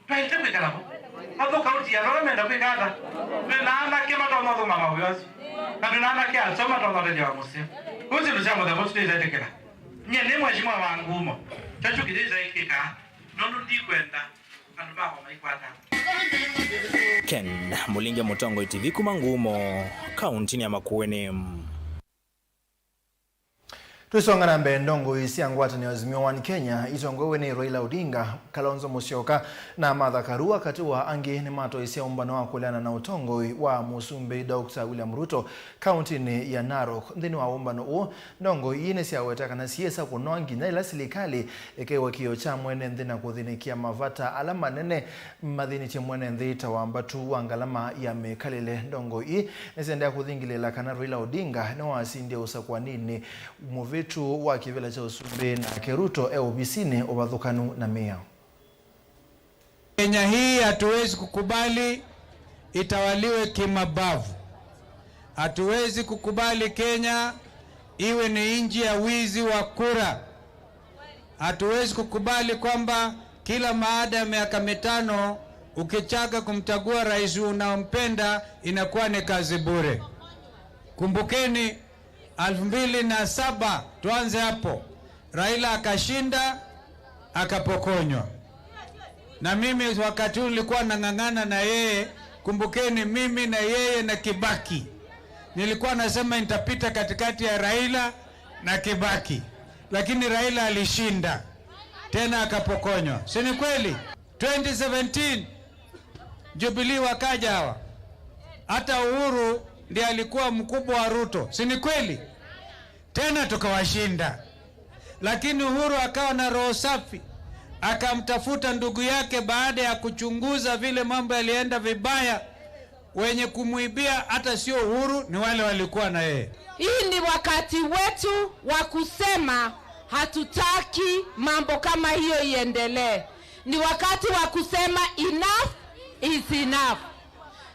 Twaĩte kwĩkala vo. Athu kauti ya ala menda kwĩka ata? Twĩ na anake matonya ũthũkũma mawĩa asu. Na twĩ na anake aseo matonya ũtethya wa mũseo. Kũu syĩndũ sya mũthemba ũsu tũitetĩkĩla. Nyie nĩ mheshimiwa wa ngumo. Kyakyo kĩtĩtaĩkĩka. Nũndũ ndikwenda andũ makwa maikwata. Ken Mũlinge, Mũtongoi T V kuma Ngumo, kauntinĩ ya Makueni. Tũisonga na mbee, ndongoi sya ngwatanĩo Azimio One Kenya itongoew'e nĩ Raila Odinga, Kalonzo Musyoka na Martha Karua katĩ wa angĩ nĩmatoisye ũmbano wa kũleana na ũtongoi wa Mũsumbĩ Doctor William Ruto kauntinĩ ya Narok. Nthĩnĩ wa ũmbano ũũ, ndongoi ii nĩsyaweta kana syĩsa kũnoa nginya ĩla silikalĩ ĩkew'a kĩĩo kya mwene nthĩ na kũthĩnĩkĩa mavata ala manene mathĩnĩtye mwene nthĩ ta wambatu wa ngalama ya mĩkalĩle. Ndongoi ii nĩsyendea kũthingĩlĩĩla kana Raila Odinga nĩwasindie ũsakũaninĩ mũvĩtu wa kĩvĩla kya ũsumbĩ, nake Ruto e ovisinĩ ũvathũkanu na mĩao. Kenya hii hatuwezi kukubali itawaliwe kimabavu. Hatuwezi kukubali Kenya iwe ni nchi ya wizi wa kura. Hatuwezi kukubali kwamba kila baada ya miaka mitano ukitaka kumchagua rais unaompenda inakuwa ni kazi bure. Kumbukeni, elfu mbili na saba, tuanze hapo. Raila akashinda, akapokonywa. Na mimi wakati huu nilikuwa nang'ang'ana na yeye, kumbukeni, mimi na yeye na Kibaki. Nilikuwa nasema nitapita katikati ya Raila na Kibaki. Lakini Raila alishinda, tena akapokonywa. Si ni kweli? Twenty seventeen, Jubilee wakaja hawa. Hata Uhuru ndiye alikuwa mkubwa wa Ruto. Si ni kweli? Tena tukawashinda. Lakini Uhuru akawa na roho safi, akamtafuta ndugu yake baada ya kuchunguza vile mambo yalienda vibaya. Wenye kumwibia hata sio Uhuru, ni wale walikuwa na yeye. Hii ni wakati wetu wa kusema hatutaki mambo kama hiyo iendelee. Ni wakati wa kusema enough is enough,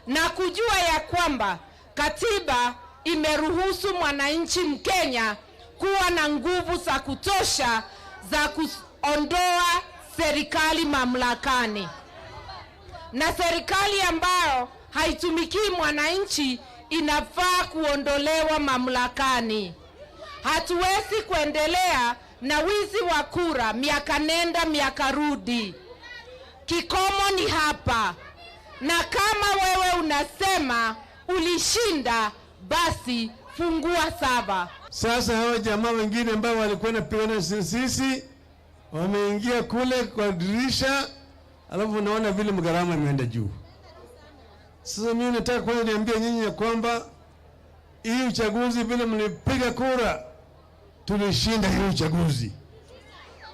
na kujua ya kwamba katiba imeruhusu mwananchi Mkenya kuwa na nguvu za kutosha za kuondoa serikali mamlakani, na serikali ambayo haitumikii mwananchi inafaa kuondolewa mamlakani. Hatuwezi kuendelea na wizi wa kura miaka nenda miaka rudi. Kikomo ni hapa. Na kama wewe unasema ulishinda, basi fungua sava. Sasa hawa jamaa wengine ambao walikuwa wanapigana na sisi wameingia kule kwa dirisha, alafu unaona vile gharama imeenda juu. Sasa mimi nataka kwanza niambie nyinyi ya kwamba hii uchaguzi vile mlipiga kura, tulishinda hii uchaguzi.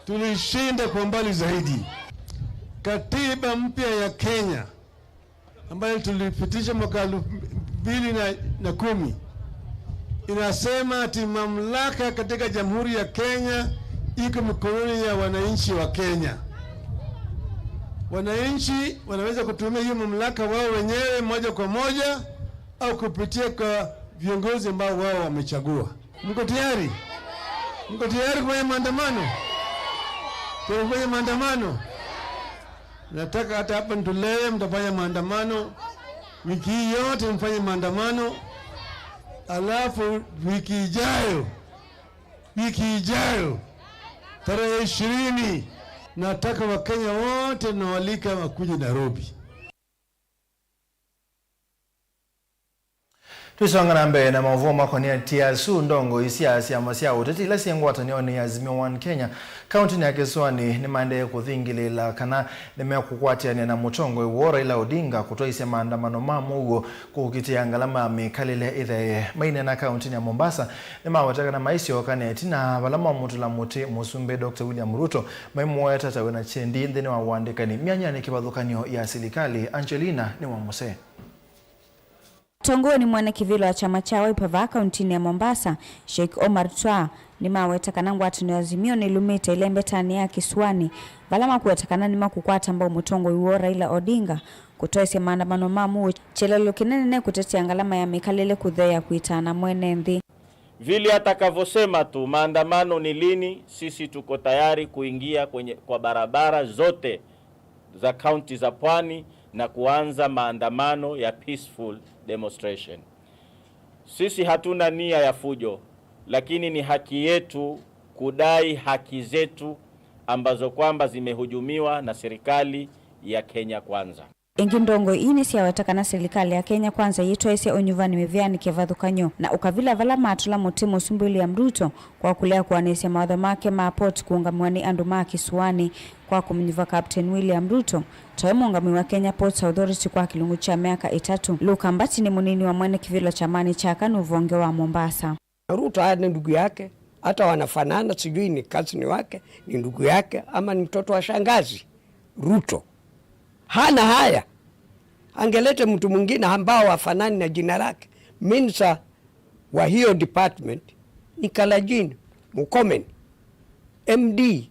Tulishinda kwa mbali zaidi. Katiba mpya ya Kenya ambayo tulipitisha mwaka elfu mbili na kumi inasema ati mamlaka katika Jamhuri ya Kenya iko mikononi ya wananchi wa Kenya. Wananchi wanaweza kutumia hiyo mamlaka wao wenyewe moja kwa moja au kupitia kwa viongozi ambao wao wamechagua. Mko tayari? Mko tayari kufanya maandamano? Tayari kufanya maandamano? Nataka hata hapa Ndulele mtafanya maandamano. Wiki hii yote mfanye maandamano. Alafu wiki ijayo, wiki ijayo, tarehe ishirini, nataka Wakenya wote nawaalika wakuje Nairobi. Tũisonga na mbee na maũvoo makonetye asu, ndongoi sya syama sya ũteti ila syĩ ngwatanĩonĩ ya Azimio One Kenya kauntinĩ ya Kĩsũanĩ nĩmaendee kũthingĩlĩĩla kana nĩmekũkwatĩanĩa na mũtongoi woo Raila Odinga kũtwaĩsya maandamano ma mũuo kũkitĩa ngalama ya mĩkalĩle ĩthaĩe. Maineena kauntinĩ ya Mombasa, nĩmaweta kana maisyoka na ĩtina vala mamũtũla mũtĩ Mũsumbĩ Doctor William Ruto, maimũweta ta wĩna kyendi nthĩnĩ wa ũandĩkani myanyani kĩvathũkany'o ya silikalĩ. Angelina nĩ wa mũsee. Tongoew'e nĩ mwene kĩvĩla wa kyama kya Wiper vaa kauntinĩ ya Mombasa, Sheikh Omar Twaa, nĩmaweta kana ngwatanĩo ya Azimio nĩlumĩte ĩlembetanĩ ya Kĩsuanĩ, vala makweta kana nĩmakũkwata mbau mũtongoi woo Raila Odinga kũtoesya maandamano ma mũuo kyelelo kĩnene ne kũtetea ngalama ya mĩkalĩle kũtheea kwĩtaana mwene nthĩ. Vile atakavyosema tu, maandamano ni lini, sisi tuko tayari kuingia kwenye, kwa barabara zote za kaunti za pwani na kuanza maandamano ya peaceful demonstration. Sisi hatuna nia ya fujo, lakini ni haki yetu kudai haki zetu ambazo kwamba zimehujumiwa na serikali ya Kenya Kwanza. Ĩngĩ, ndongoi ii nĩsyaweta kana silikalĩ ya Kenya Kwanza yĩtwaĩsye ũnyuvani mĩvĩanĩ kĩvathũkany'o na ũkavila vala matũla mũtĩ Mũsumbĩ William Ruto kwa kũlea kũanĩsya mawatho make ma port kũũngamĩwa nĩ andũ ma kĩsuanĩ kwa kũmũnyuva Captain William Ruto ta we mũũngamĩi wa Kenya Ports Authority kwa kĩlungu kya myaka ĩtatũ. Luka Mbati nĩ mũnini wa mwene kĩvĩla kyamanĩ kya KANU vonge wa Mombasa. Ruto haya ni ndugu yake, hata wanafanana, sijui ni cousin wake, ni ndugu yake, ama ni mtoto wa shangazi Ruto. Hana haya. Angelete mtu mwingine ambao hafanani na jina lake. Minister wa hiyo department ni Kalajini, Murkomen. M D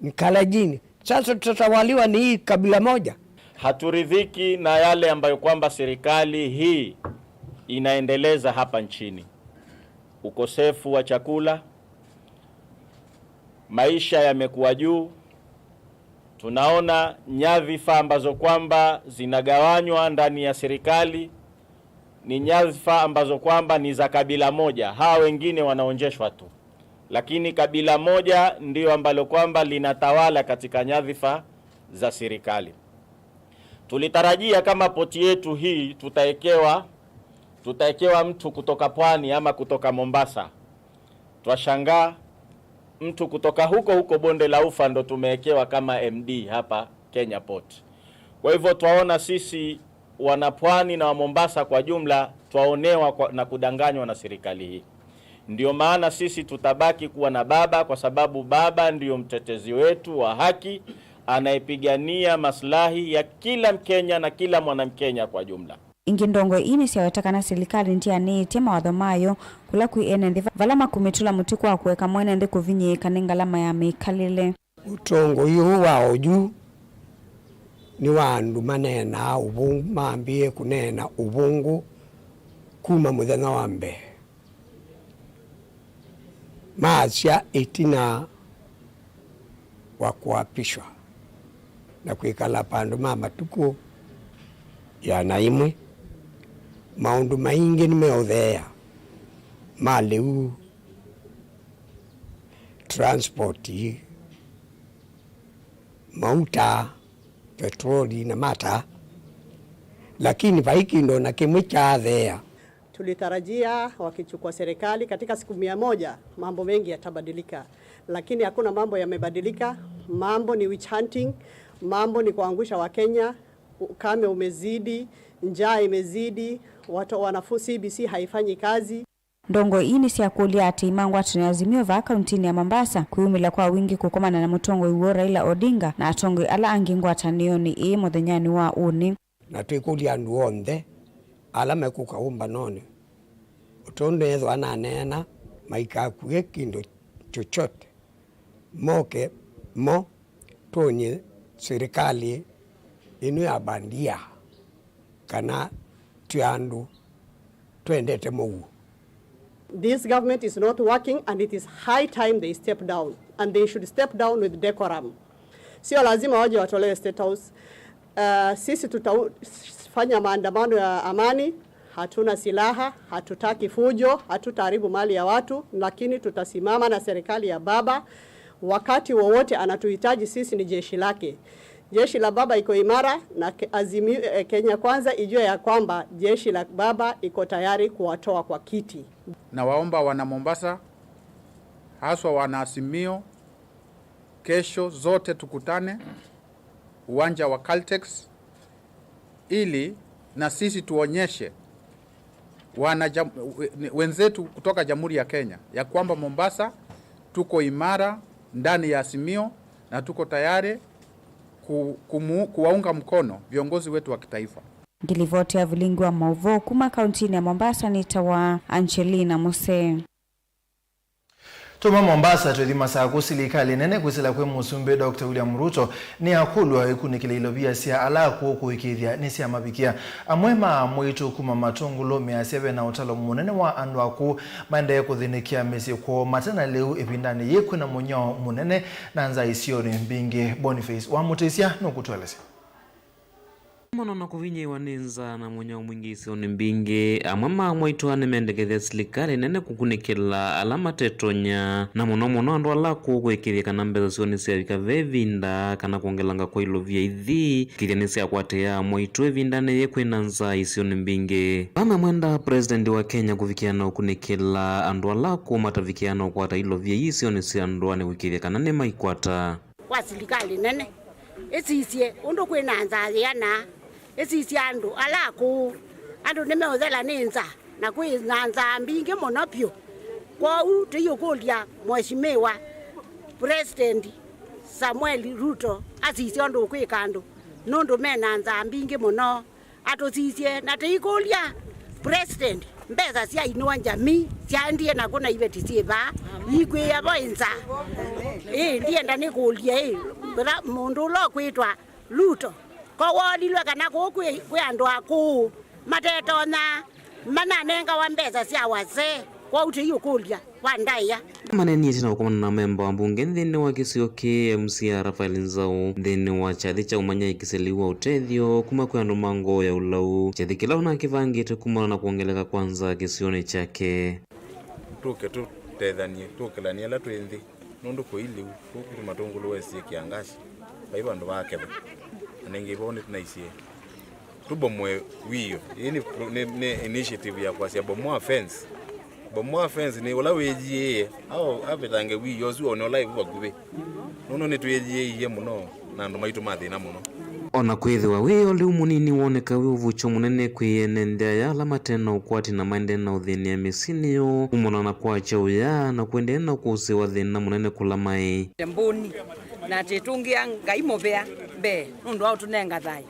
ni Kalajini. Sasa tutatawaliwa ni hii kabila moja? Haturidhiki na yale ambayo kwamba serikali hii inaendeleza hapa nchini. Ukosefu wa chakula, maisha yamekuwa juu. Tunaona nyadhifa ambazo kwamba zinagawanywa ndani ya serikali ni nyadhifa ambazo kwamba ni za kabila moja, hawa wengine wanaonjeshwa tu, lakini kabila moja ndio ambalo kwamba linatawala katika nyadhifa za serikali. Tulitarajia kama poti yetu hii tutaekewa, tutaekewa mtu kutoka pwani ama kutoka Mombasa. Twashangaa, mtu kutoka huko huko Bonde la Ufa ndo tumeekewa kama M D hapa Kenya Port. Kwa hivyo twaona sisi wanapwani na wa Mombasa kwa jumla twaonewa kwa, na kudanganywa na serikali hii. Ndio maana sisi tutabaki kuwa na baba, kwa sababu baba ndio mtetezi wetu wa haki, anayepigania maslahi ya kila Mkenya na kila mwanamkenya kwa jumla. Ĩngĩ, ndongoi ii nĩsyaweta kana silikalĩ ndĩanĩĩtye mawatho mayo kũla kwĩ ene nthĩ vala makũmĩtũla mũtĩ kwa kũeka mwene nthĩ kũvinyĩĩka nĩ ngalama ya mĩkalĩle. Ũtongoi ũũ wa oyu nĩ wa andũ maneenaa ũvũngũ, mambĩĩe kũneena ũvũngũ kuma mũthenya wa mbee maasya ĩtina wa kũapishwa na kwĩkala vandũ ma matukũ ĩana ĩmwe. Maũndũ maingĩ nĩmeũtheea, ma lĩu, transport, mauta, petroli na mata, lakini vai kĩndũ na kĩmwe kyatheea. Tulitarajia wakichukua serikali katika siku mia moja mambo mengi yatabadilika, lakini hakuna mambo yamebadilika. Mambo ni witch hunting, mambo ni kuangusha Wakenya. Ukame umezidi, njaa imezidi, watu, wanafu-, C B C haifanyi kazi. Ndongoi ii nĩsyakũlya aatĩĩi ma ngwatanĩo ya Azimio vaa kauntinĩ ya Mombasa kwĩyumĩlya kwa wingĩ kũkomana na mũtongoi woo Raila Odinga na atongoi ala angĩ ngwatanĩonĩ ĩĩ mũthenyanĩ wa ũnĩ. Na twĩkũlya andũ onthe ala mekũka ũmbanonĩ, ũtũndũ ethĩwa naneena maikakue kĩndũ chochote, moke mo twony'e silikalĩ ĩno ya bandia kana twĩ andũ twendete mũuo. This government is not working and it is high time they step down, and they should step down with decorum. Sio lazima waje watolewe State House. Uh, sisi tutafanya maandamano ya amani, hatuna silaha, hatutaki fujo, hatutaharibu mali ya watu, lakini tutasimama na serikali ya baba. Wakati wowote anatuhitaji, sisi ni jeshi lake. Jeshi la baba iko imara na Ke-, Azimio, eh, Kenya Kwanza ijue ya kwamba jeshi la baba iko tayari kuwatoa kwa kiti. Nawaomba wana Mombasa, haswa wana Azimio, kesho zote tukutane uwanja wa Caltex ili na sisi tuonyeshe wana jam-, we-, wenzetu kutoka Jamhuri ya Kenya ya kwamba Mombasa tuko imara ndani ya Azimio na tuko tayari ku-, kumu-, kuwaunga mkono viongozi wetu wa kitaifa. Ngilivoti ya vilingi wa mauvoo kuma kauntinĩ ya Mombasa nĩtawa Angelina Muse. Tuma Mombasa twĩthi Masaku. Silikalĩ nene kwĩsĩla kwĩ Mũsumbĩ Doctor William Ruto nĩyakũlw'a ĩkunĩkĩle ilovia sya ala akũũ kũĩkĩĩthya nĩsyamavikĩa. Amwe ma amwaitũ kuma Matũngũlũ measya ve na ũtalo mũnene wa andũ akũũ maendee kũthĩnĩkĩa mĩsyĩ kwoo mate na lĩu ĩvindanĩ yĩĩ kwĩna mũnyao mũnene na nzaa isionĩ mbingĩ. Boniface wa Mũtĩsya nũkũtũelesya. Kumana na kũvinyĩĩwa nĩ nzaa na mũnyao mwingĩ isionĩ mbingĩ, amwe ma amwaitũ aa nĩmendekethya silikalĩ nene kũkunĩkĩla ala matetonya, na mũno mũno andũ ala akũũ kũĩkĩĩthya kana mbesa syoo nĩsyavika ve ĩvinda, kana kwongelanga kwa ilovia ithi kĩthya nĩsyakwatĩĩa amwaitũ ĩvindanĩ yĩĩ kwĩna nzaa isionĩ mbingĩ. Aa namwenda President wa Kenya kũvikĩa na ũkunĩkĩla andũ ala akũũ matavikĩa na ũkwata ilovia ii isionĩ sya ndũanĩ kũĩkĩĩthya kana nĩmaikwata. Kwa silikalĩ nene ĩsisye ũndũ kwĩ na nzaa yĩana, ĩsisye andũ ala akũũ. Andũ nĩmeũthela nĩ nzaa, na kwĩ na nzaa mbingĩ mũno vyũ. Kwoou tũiũkũlya Mheshimiwa President Samuel Ruto asisye ũndũ ũkwĩka andũ, nũndũ me na nzaa mbingĩ mũno. Atũsisye na tũikũlya President, mbesa sya Inua Jamii syaendie nakũ na iveti syĩ vaa ikwĩĩa vo nzaa? Ĩ, ndienda nĩkũlye ĩ, mũndũ ũla ũkwĩtwa Ruto, ko woolilwe kana kũũ kwĩ, kwĩ andũ akũũ matetonya mananengawa mbesa sya wasee? Kwoou tũiũkũlya. Wa ndaĩa. Maneenie ĩtina wa kũkomana na memba wa mbunge nthĩnĩ wa kĩsio kĩĩ, M C A Raphael Nzau, nthĩnĩ wa kyathĩ kya ũmanya ĩkĩsya lĩu wa ũtethyo kuma kwĩ andũ ma ngoo ya ũlau, kyathĩ kĩla ũnakĩvangĩte kumana na kwongeleka kwa nzaa kĩsionĩ kyake. Tũke tũtethanie, tũkĩlanie ala twĩ nthĩ, nũndũ kũi lĩu kũkũ Matũngũlũ West yĩ kĩangasi, vai vandũ va ketha. Na nĩngĩ vau nĩtũnaisye tũbomoe wĩoo. Ĩĩ nĩ, nĩ, nĩ initiative ya kwasya bomoa fence. Bomoa fence nĩ ũla wĩyiĩĩe, au avitange wĩoo ũsu one ũla ĩvu vakuvĩ. Nũndũ nĩtwĩyiĩĩie mũno, na andũ maitũ ma thĩna mũno. O na kwĩthĩwa wĩoo lĩu mũnini woneka wĩ ũvukyũ mũnene kwĩ ene nthĩ aya ala mate na ũkwati na maendee na ũthĩnĩa mĩsyĩnĩ yoo kumana na kwakya ũya na kũendee na kũsĩwa thĩna mũnene kũla maĩ. Mbũni, na atĩ tũngĩa Ngai mũvea mbee nũndũ wa ũtũnenga thayũ.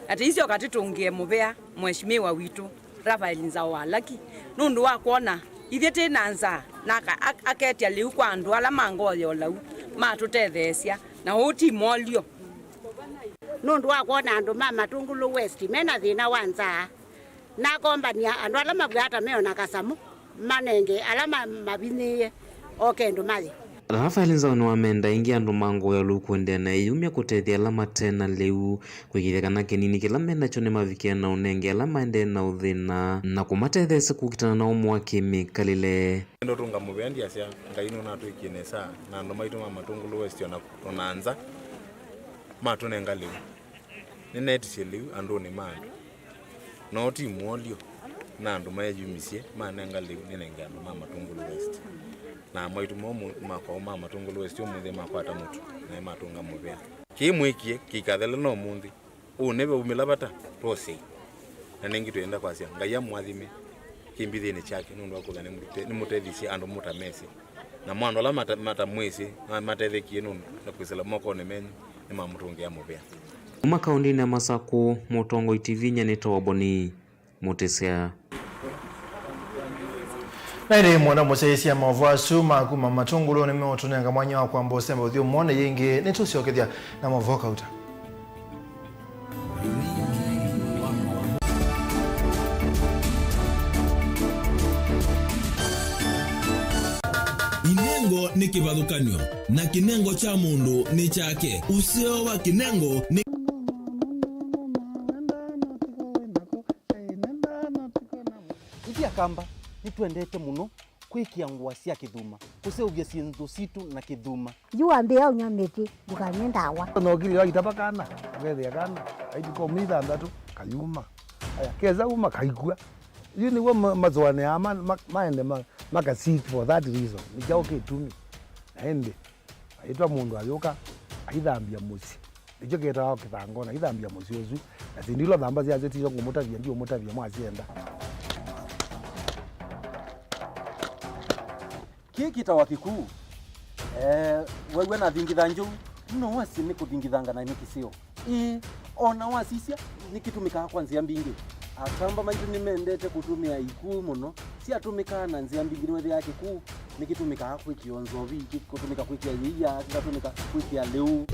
Na tĩisyoka tĩtũngĩe mũvea Mheshimiwa witũ Raphael Nzau wa Laki nũndũ wa kwona ithyĩ twĩ na nzaa, na aka-, ak-, aketya lĩu kwa andũ ala ma ngoo ya ũlau matũtetheesya na ũu ti molyo. Nũndũ wa kwona andũ ma Matũngũlũ West me na thĩna wa nzaa, nakombany'a andũ ala mavw'aa ta me o na kasamũ, manenge ala ma-, mavinyĩĩe o kĩndũ maye. Raphael Nzau nĩwamenda ĩngĩ andũ ma ngoo ya ũlau kũendeea na ĩyumya kũtethya ala mate na lĩu, kũĩkĩĩthya kana kĩnini kĩla me nakyo nĩmavikĩa na ũnenge ala maendee na ũthĩna, na kũmatetheesya kũkitana na ũmũ wa kĩmĩkalĩle. Nĩndũtũnga mũvea ndyasya, Ngai nũnatwĩkie nesa, na andũ maitũ ma Matũngũlũ West o na, o na nza matũnenga lĩu. Nĩneetisye lĩu andũnĩ ma andũ. No ti mwolyo, na andũ mayumisye manenga lĩu nĩnenge andũ ma Matũngũlũ West. Na amwaitũ moo ma kwao ma Matũngũlũ West ũmũnthĩ makwata mũtu, na nĩmatũnga mũvea. Kĩĩ mwĩkie kĩikathele no ũmũnthĩ. Ũũ nĩve umĩla vata, twosei. Na nĩngĩ twĩenda kwasya, Ngai amũathime kĩmbithĩnĩ kyake nũndũ wa kwĩthwa nĩmũte-, nĩmũtethisye andũ mũtamesĩ. Namo andũ ala mata-, matamwĩsĩ, ma-, matethekie nũndũ na kwĩsĩla mokonĩ menyu nĩmamũtũngĩa mũvea. Kuma kaũndĩnĩ ya Masakũ, Mũtongoi T V nyanĩtawa Boni Mũtĩsya. Na ĩndĩ mwona mũsyaĩĩsya maũvoo asu ma kuma Matũngũlũ nĩmeũtũnenga mwanya wa kwamba ũsemba ũthyũmũonĩ yĩngĩ, nĩtũsyokethya na maũvoo kauta. Inengo nĩ kĩvathũkany'o, na kĩnengo kya mũndũ nĩ kyake. Ũseo wa kĩnengo nĩ. Ithyĩ Akamba nĩtwendete mũno kwĩkĩa ngũa sya kĩthuma, kũseũvya syĩndũ sitũ na kĩthuma. Yu wambĩĩa ũnywa mĩtĩ, ndũkanywe ndawa. Nokilio aitava kana, akethĩa kana, aituka ũmĩ ithandatũ, kayuma. Aya, kesa uma, kaikw'a. Yu nĩw'o ma-, masũanĩaa ma-, ma-, maende ma-, maka seek for that reason. Nĩ kyaũ kĩtumi? Na ĩndĩ, aitwa mũndũ ayũka, aithambya mũsyĩ. Nĩkyo kĩtawa kĩthangona, ithambya mũsyĩ ũsu. Na syĩndũ ila ũthamba syasyo tisyo ngũmũtavya, ndiũmũtavya mwasyenda. Kĩĩ kĩtawa kĩkuu. Eh, wew'a nathingitha njũu, no wasye nĩ kũthingithanga na nĩ kĩseo. Ĩĩ, o na wasisya, Nĩkĩtũmĩkaa kwa nzĩa mbingĩ. Akamba maitũ nĩmendete kũtũmĩa ikuu mũno. Syatũmĩkaa na nzĩa mbingĩ, nĩwethĩaa kĩkuu nĩkĩtũmĩkaa kwĩkĩo nzovi, kĩ-, kũtũmĩka kwĩkĩa yĩia, kĩkatũmĩka kwĩkĩa lĩu.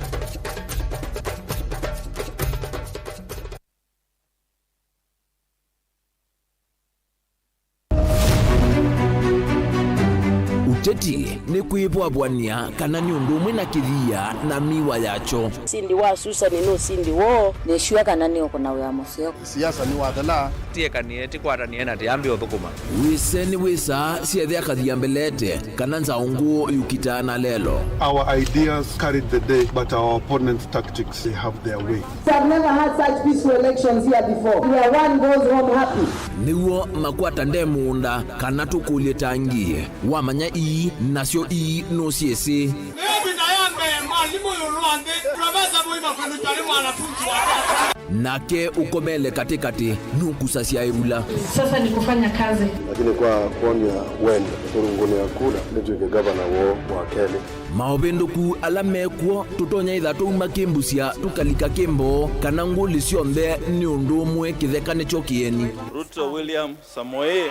Ũteti nĩ kwĩvwavw'ania kana nĩ ũndũ ũmwe na kĩthia na mĩwa yakyo. Ũsindi wa Susani nĩ ũsindi woo. Nĩsw'a kana nĩũkũna wĩa mũseo. Siasa nĩ wathela. Tiekanie, tikwatanĩe na tiambi ũthũkũma. Wĩse nĩ wĩsaa syethĩa kathia mbelete kana nzaũ ngũũ yũkitaa na lelo. Our ideas carried the day, but our opponents' tactics, they have their way. I've never had such peaceful elections here before, where one goes home happy. Nĩw'o makwata nde mũũnda kana tũkũlye tangi. Wamanya ii, nasyo ii nũsyĩsĩ. Ĩvinda ya mbee, mwalimũ ĩũlũ wa nthĩ, Profesa Moi Makueni Njuani mwanafunzi wake. Nake ũkomele katĩkatĩ nũkusasya ĩvula. Sasa ni kufanya kazi. Lakini kwa kuonia wendo, kũrũngũnĩa kura, nĩtw'ĩke gavana woo wa kelĩ. Maũvĩndũku ala mekw'o, tũtonya ĩtha twauma kĩmbusya tũkalika kĩmboo, kana ngũlĩ syonthe nĩ ũndũ ũmwe, kĩtheka nĩkyo kĩeni. Ruto William Samoei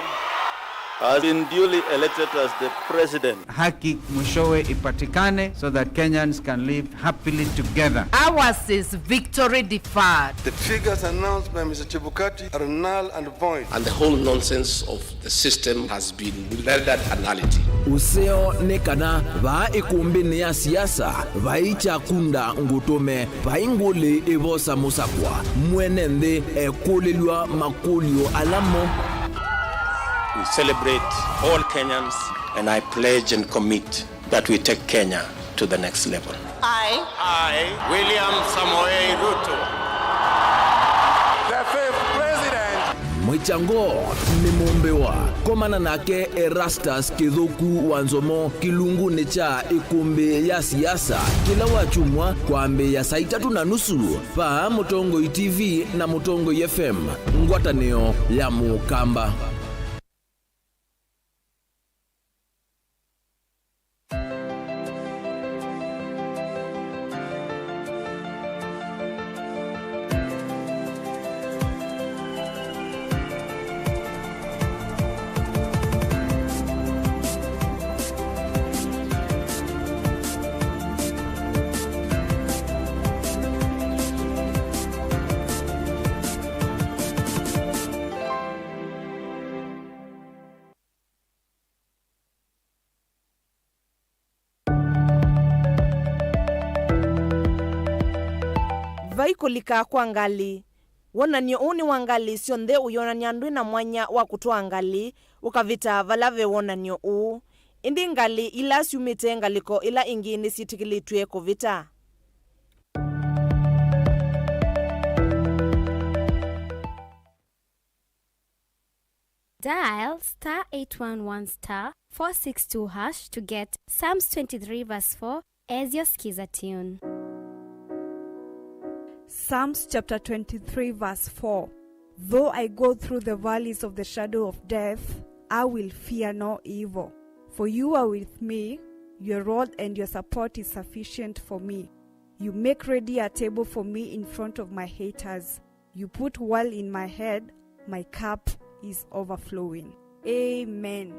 has been duly elected as the president. Haki mwishowe ipatikane so that Kenyans can live happily together. Ours is victory deferred. The figures announced by Mister Chebukati are null and void. And the whole nonsense of the system has been rendered a nullity. Ũseo nĩ kana vaa ĩkũmbĩnĩ ya siasa vai kyakunda ngũtũme, vai ngũlĩ ĩvosa mũsakwa. Mwene nthĩ ekũlĩlw'a makũlyo ala mo. We celebrate all Kenyans, and I pledge and commit that we take Kenya to the next level. I, I, William Samoei Ruto, the fifth president. Mwĩkyango nĩ mũmbĩwa. Komana nake Erastus Kĩthũku wa Nzomo kĩlungunĩ kya ĩkũmbĩ ya siasa kĩla wakyumwa kwambĩĩa saa itatũ na nusu vaa Mũtongoi T V na Mũtongoi F M, ngwatanĩo ya Mũkamba. Vai kũlika kwa ngalĩ. Wonany'o ũũ nĩ wa ngalĩ syonthe ũyonany'a ndwĩ na mwanya wa kũtwaa ngalĩ ũkavĩta vala ve wonany'o ũũ. Ĩndĩ ngalĩ ila syumĩte ngalĩko ĩla ĩngĩ nĩsyĩtĩkĩlĩtw'e kũvĩta. Dial star eight one one star four six two hash to get Psalms twenty-three verse four as your Skiza tune. Psalms chapter twenty-three verse four. Though I go through the valleys of the shadow of death, I will fear no evil. For you are with me, your rod and your support is sufficient for me. You make ready a table for me in front of my haters. You put oil in my head, my cup is overflowing. Amen.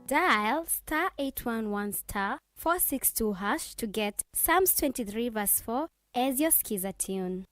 Dial star eight one one star four six two hash to get Psalms twenty-three verse four as your Skiza tune.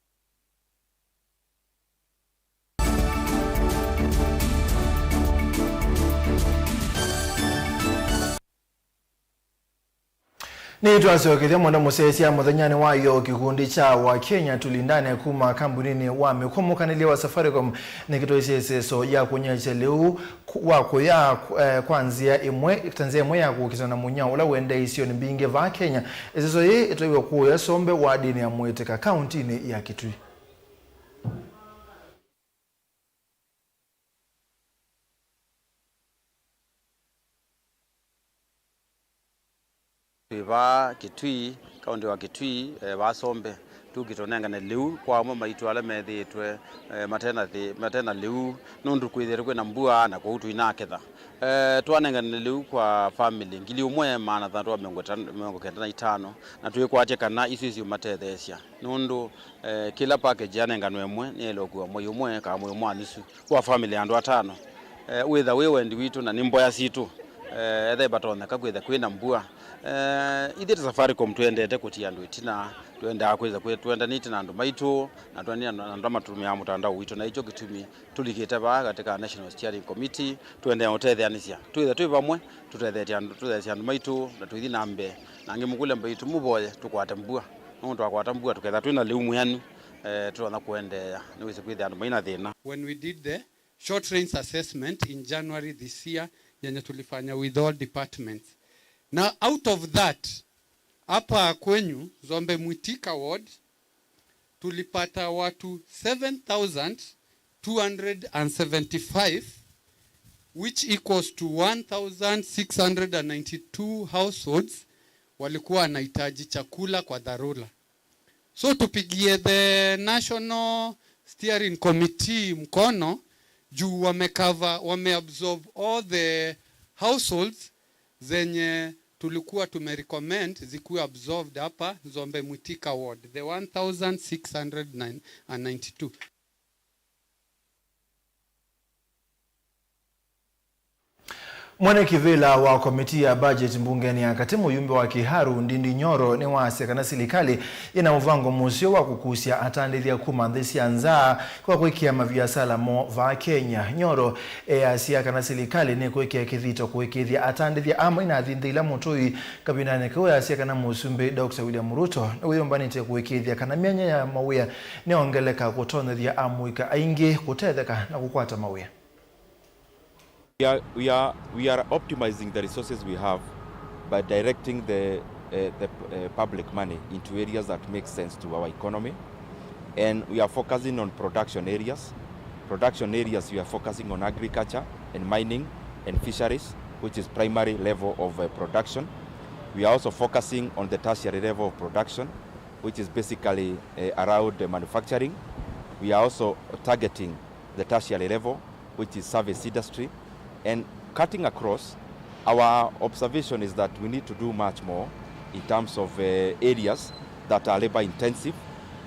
Nĩtwasyokethya mũno mũsyaĩĩsya mũthenyanĩ wa ĩyoo. Kĩkundi kya Wakenya Tulindane kuma kambuninĩ wa mĩkwamũkanĩlye wa Safaricom nĩkĩtwaisye ĩseso ya kũnyaĩĩkya lĩu wa kũya, eh, kwa nzĩa ĩmwe, ta nzĩa ĩmwe ya kũkitana na mũnyao ũla ũendee isionĩ mbingĩ vaa Kenya. Ĩseso yĩĩ ĩtwaiwe kũũya Sombe, wadinĩ ya Mwĩtĩka, kauntinĩ ya Kitui. Twĩ vaa Kitui, kaunti wa Kitui, eh, vaa Sombe. Tũkĩtũnengane lĩu kwa amwe maitũ ala methĩĩtwe, eh, mate na thĩ-, mate na lĩu, nũndũ kwĩthĩĩtwe kwĩ na mbua na kwoou tũinaketha. Eh, twanengane lĩu kwa family ngili ũmwe maana thantũ wa mĩongo ĩtano, mĩongo kenda na itano, na twĩkwatya kana isu isiũmatetheesya, nũndũ, eh, kĩla package yanenganwe ĩmwe nĩyaĩle ũkua mwei ũmwe kana mwei ũmwe wa nusu kwa family ya andũ atano. Eh, wĩtha wĩ wendi witũ na nĩ mboya sitũ, eh, ethe vatonyeka kwĩtha kwĩ na mbua. Eh, ithyĩ ta Safaricom twendete kũtia andũ ĩtina, twendaa kwĩtha kwĩ twendanĩte na andũ maitũ, na twendanĩte na andũ ala matũmĩaa mũtandao witũ, na ĩkyo kĩtumi tũlikĩte vaa katika National Steering Committee, tũendeea ũtetheanĩsya. Twĩthe twĩ vamwe, tũtetheetye andũ, tũtetheesye andũ maitũ, na tũithi na mbee. Na angĩ mũkũlya mbaitũ mũvoye tũkwate mbua. Nũndũ twakwata mbua, tũketha twĩ na lĩu mwĩanu, eh, tũtonya kũendeea. Nĩwĩsĩ kwĩthĩa andũ mai na thĩna. When we did the short range assessment in January this year, yenye tulifanya with all departments. Na out of that, hapa kwenyu, Zombe Mwitika ward, tulipata watu seven thousand two hundred and seventy-five, which equals to one thousand six hundred and ninety-two households walikuwa wanahitaji chakula kwa dharura. So tupigie the National Steering Committee mkono juu wamecover, wameabsorb all the households zenye tulikuwa tumerecommend zikuwe absorbed hapa Zombe Mwitika ward, the one thousand six hundred and ninety-two. Mwene kĩvĩla wa komiti ya budget mbungenĩ ya katĩ, mũyumbe wa Kiharu, Ndindi Nyoro, nĩwaasya kana silikalĩ yĩna mũvango mũseo wa kũkusya atandĩthya kuma nthĩ sya nza kwa kwĩkĩa maviasala moo vaa Kenya. Nyoro easya kana silikalĩ nĩkwĩkĩa kĩthito kũĩkĩĩthya atandĩthya aa mainathi nthĩ ila mũtũi. Kavindanĩ kau easya kana Mũsumbĩ Doctor William Ruto nĩwĩyũmbanĩtye kũĩkĩĩthya kana myanya ya mawĩa nĩyongeleka kũtonyethya amũika aingĩ kũtetheka na kũkwata mawĩa. We are, we are, we are optimizing the resources we have by directing the, uh, the, uh, public money into areas that make sense to our economy. And we are focusing on production areas. Production areas, we are focusing on agriculture and mining and fisheries, which is primary level of, uh, production. We are also focusing on the tertiary level of production, which is basically, uh, around the manufacturing. We are also targeting the tertiary level, which is service industry. And cutting across, our observation is that we need to do much more in terms of, uh, areas that are labor intensive,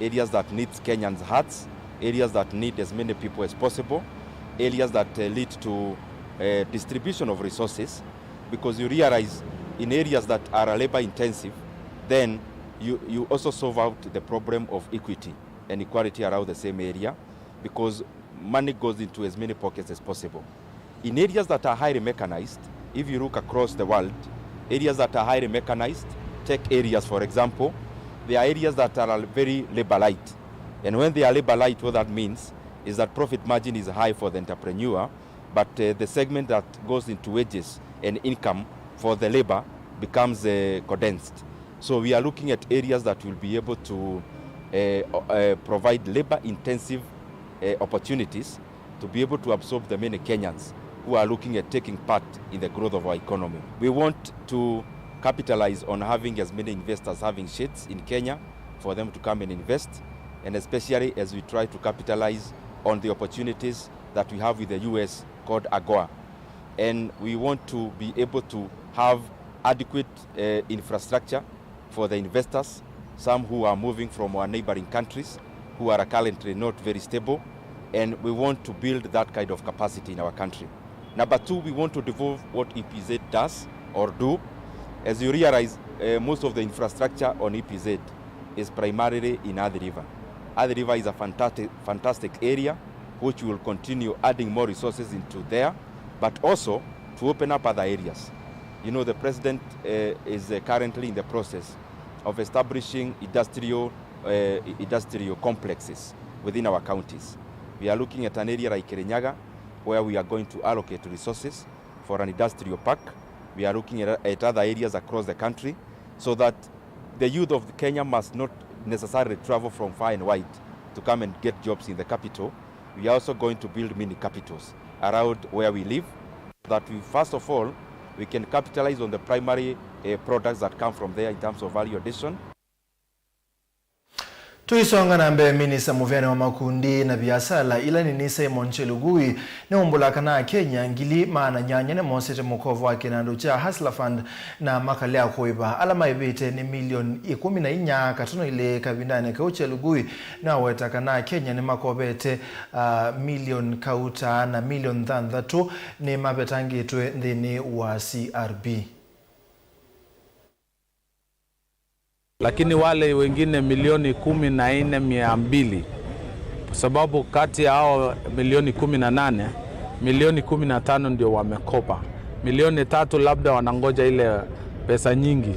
areas that need Kenyans' hearts, areas that need as many people as possible, areas that, uh, lead to, uh, distribution of resources, because you realize in areas that are labor intensive, then you, you also solve out the problem of equity and equality around the same area, because money goes into as many pockets as possible. In areas that are highly mechanized, if you look across the world, areas that are highly mechanized, tech areas for example, they are areas that are very labor light. And when they are labor light, what that means is that profit margin is high for the entrepreneur, but, uh, the segment that goes into wages and income for the labor becomes, uh, condensed. So we are looking at areas that will be able to, uh, uh, provide labor-intensive, uh, opportunities to be able to absorb the many Kenyans who are looking at taking part in the growth of our economy. We want to capitalize on having as many investors having sheds in Kenya for them to come and invest, and especially as we try to capitalize on the opportunities that we have with the U S called AGOA. And we want to be able to have adequate, uh, infrastructure for the investors, some who are moving from our neighboring countries who are currently not very stable, and we want to build that kind of capacity in our country. Number two, we want to devolve what E P Z does or do. As you realize, uh, most of the infrastructure on E P Z is primarily in Athi River. Athi River is a fantastic, fantastic area which will continue adding more resources into there, but also to open up other areas. You know, the president, uh, is, uh, currently in the process of establishing industrial, uh, industrial complexes within our counties. We are looking at an area like Kirinyaga, where we are going to allocate resources for an industrial park. We are looking at, at other areas across the country, so that the youth of Kenya must not necessarily travel from far and wide to come and get jobs in the capital. We are also going to build mini capitals around where we live, that we, first of all, we can capitalize on the primary, uh, products that come from there in terms of value addition. Tũisonga na mbee, minista mũvĩanĩ wa makundi na viasala ila nini Simon Chelugui nĩwaumbũla kana Akenya ngili maana nyanya nĩmosete mũkovo wa kĩnandũ kya Hustler Fund na makalea kũĩva. Ala maĩvĩte nĩ milioni ĩkũmi na inya katono ilĩ kavindanĩ kau. Chelugui nĩwaweta kana Akenya nĩmakovete, ah, milioni kauta na milioni thanthatũ nĩmavetangĩtwe nthĩnĩ wa C R B. Lakini wale wengine milioni kumi na nne mia mbili, kwa sababu kati ya hao milioni kumi na nane, milioni kumi na tano ndio wamekopa. Milioni tatu labda wanangoja ile pesa nyingi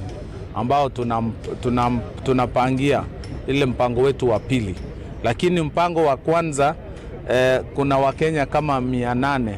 ambao tuna, tuna, tunapangia ile mpango wetu wa pili. Lakini mpango wa kwanza, eh, kuna Wakenya kama mia nane,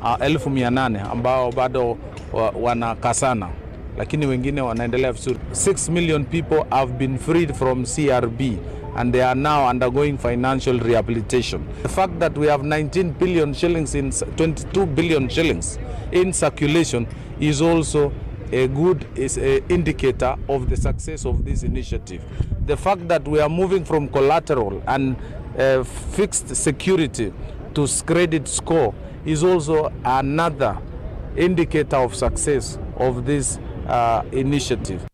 ah, elfu mia nane ambao bado wa, wanakasana, lakini wengine wanaendelea vizuri. Six million people have been freed from C R B and they are now undergoing financial rehabilitation. The fact that we have nineteen billion shillings in s-, twenty-two billion shillings in circulation is also a good, is a indicator of the success of this initiative. The fact that we are moving from collateral and, uh, fixed security to s-, credit score is also another indicator of success of this, uh, initiative.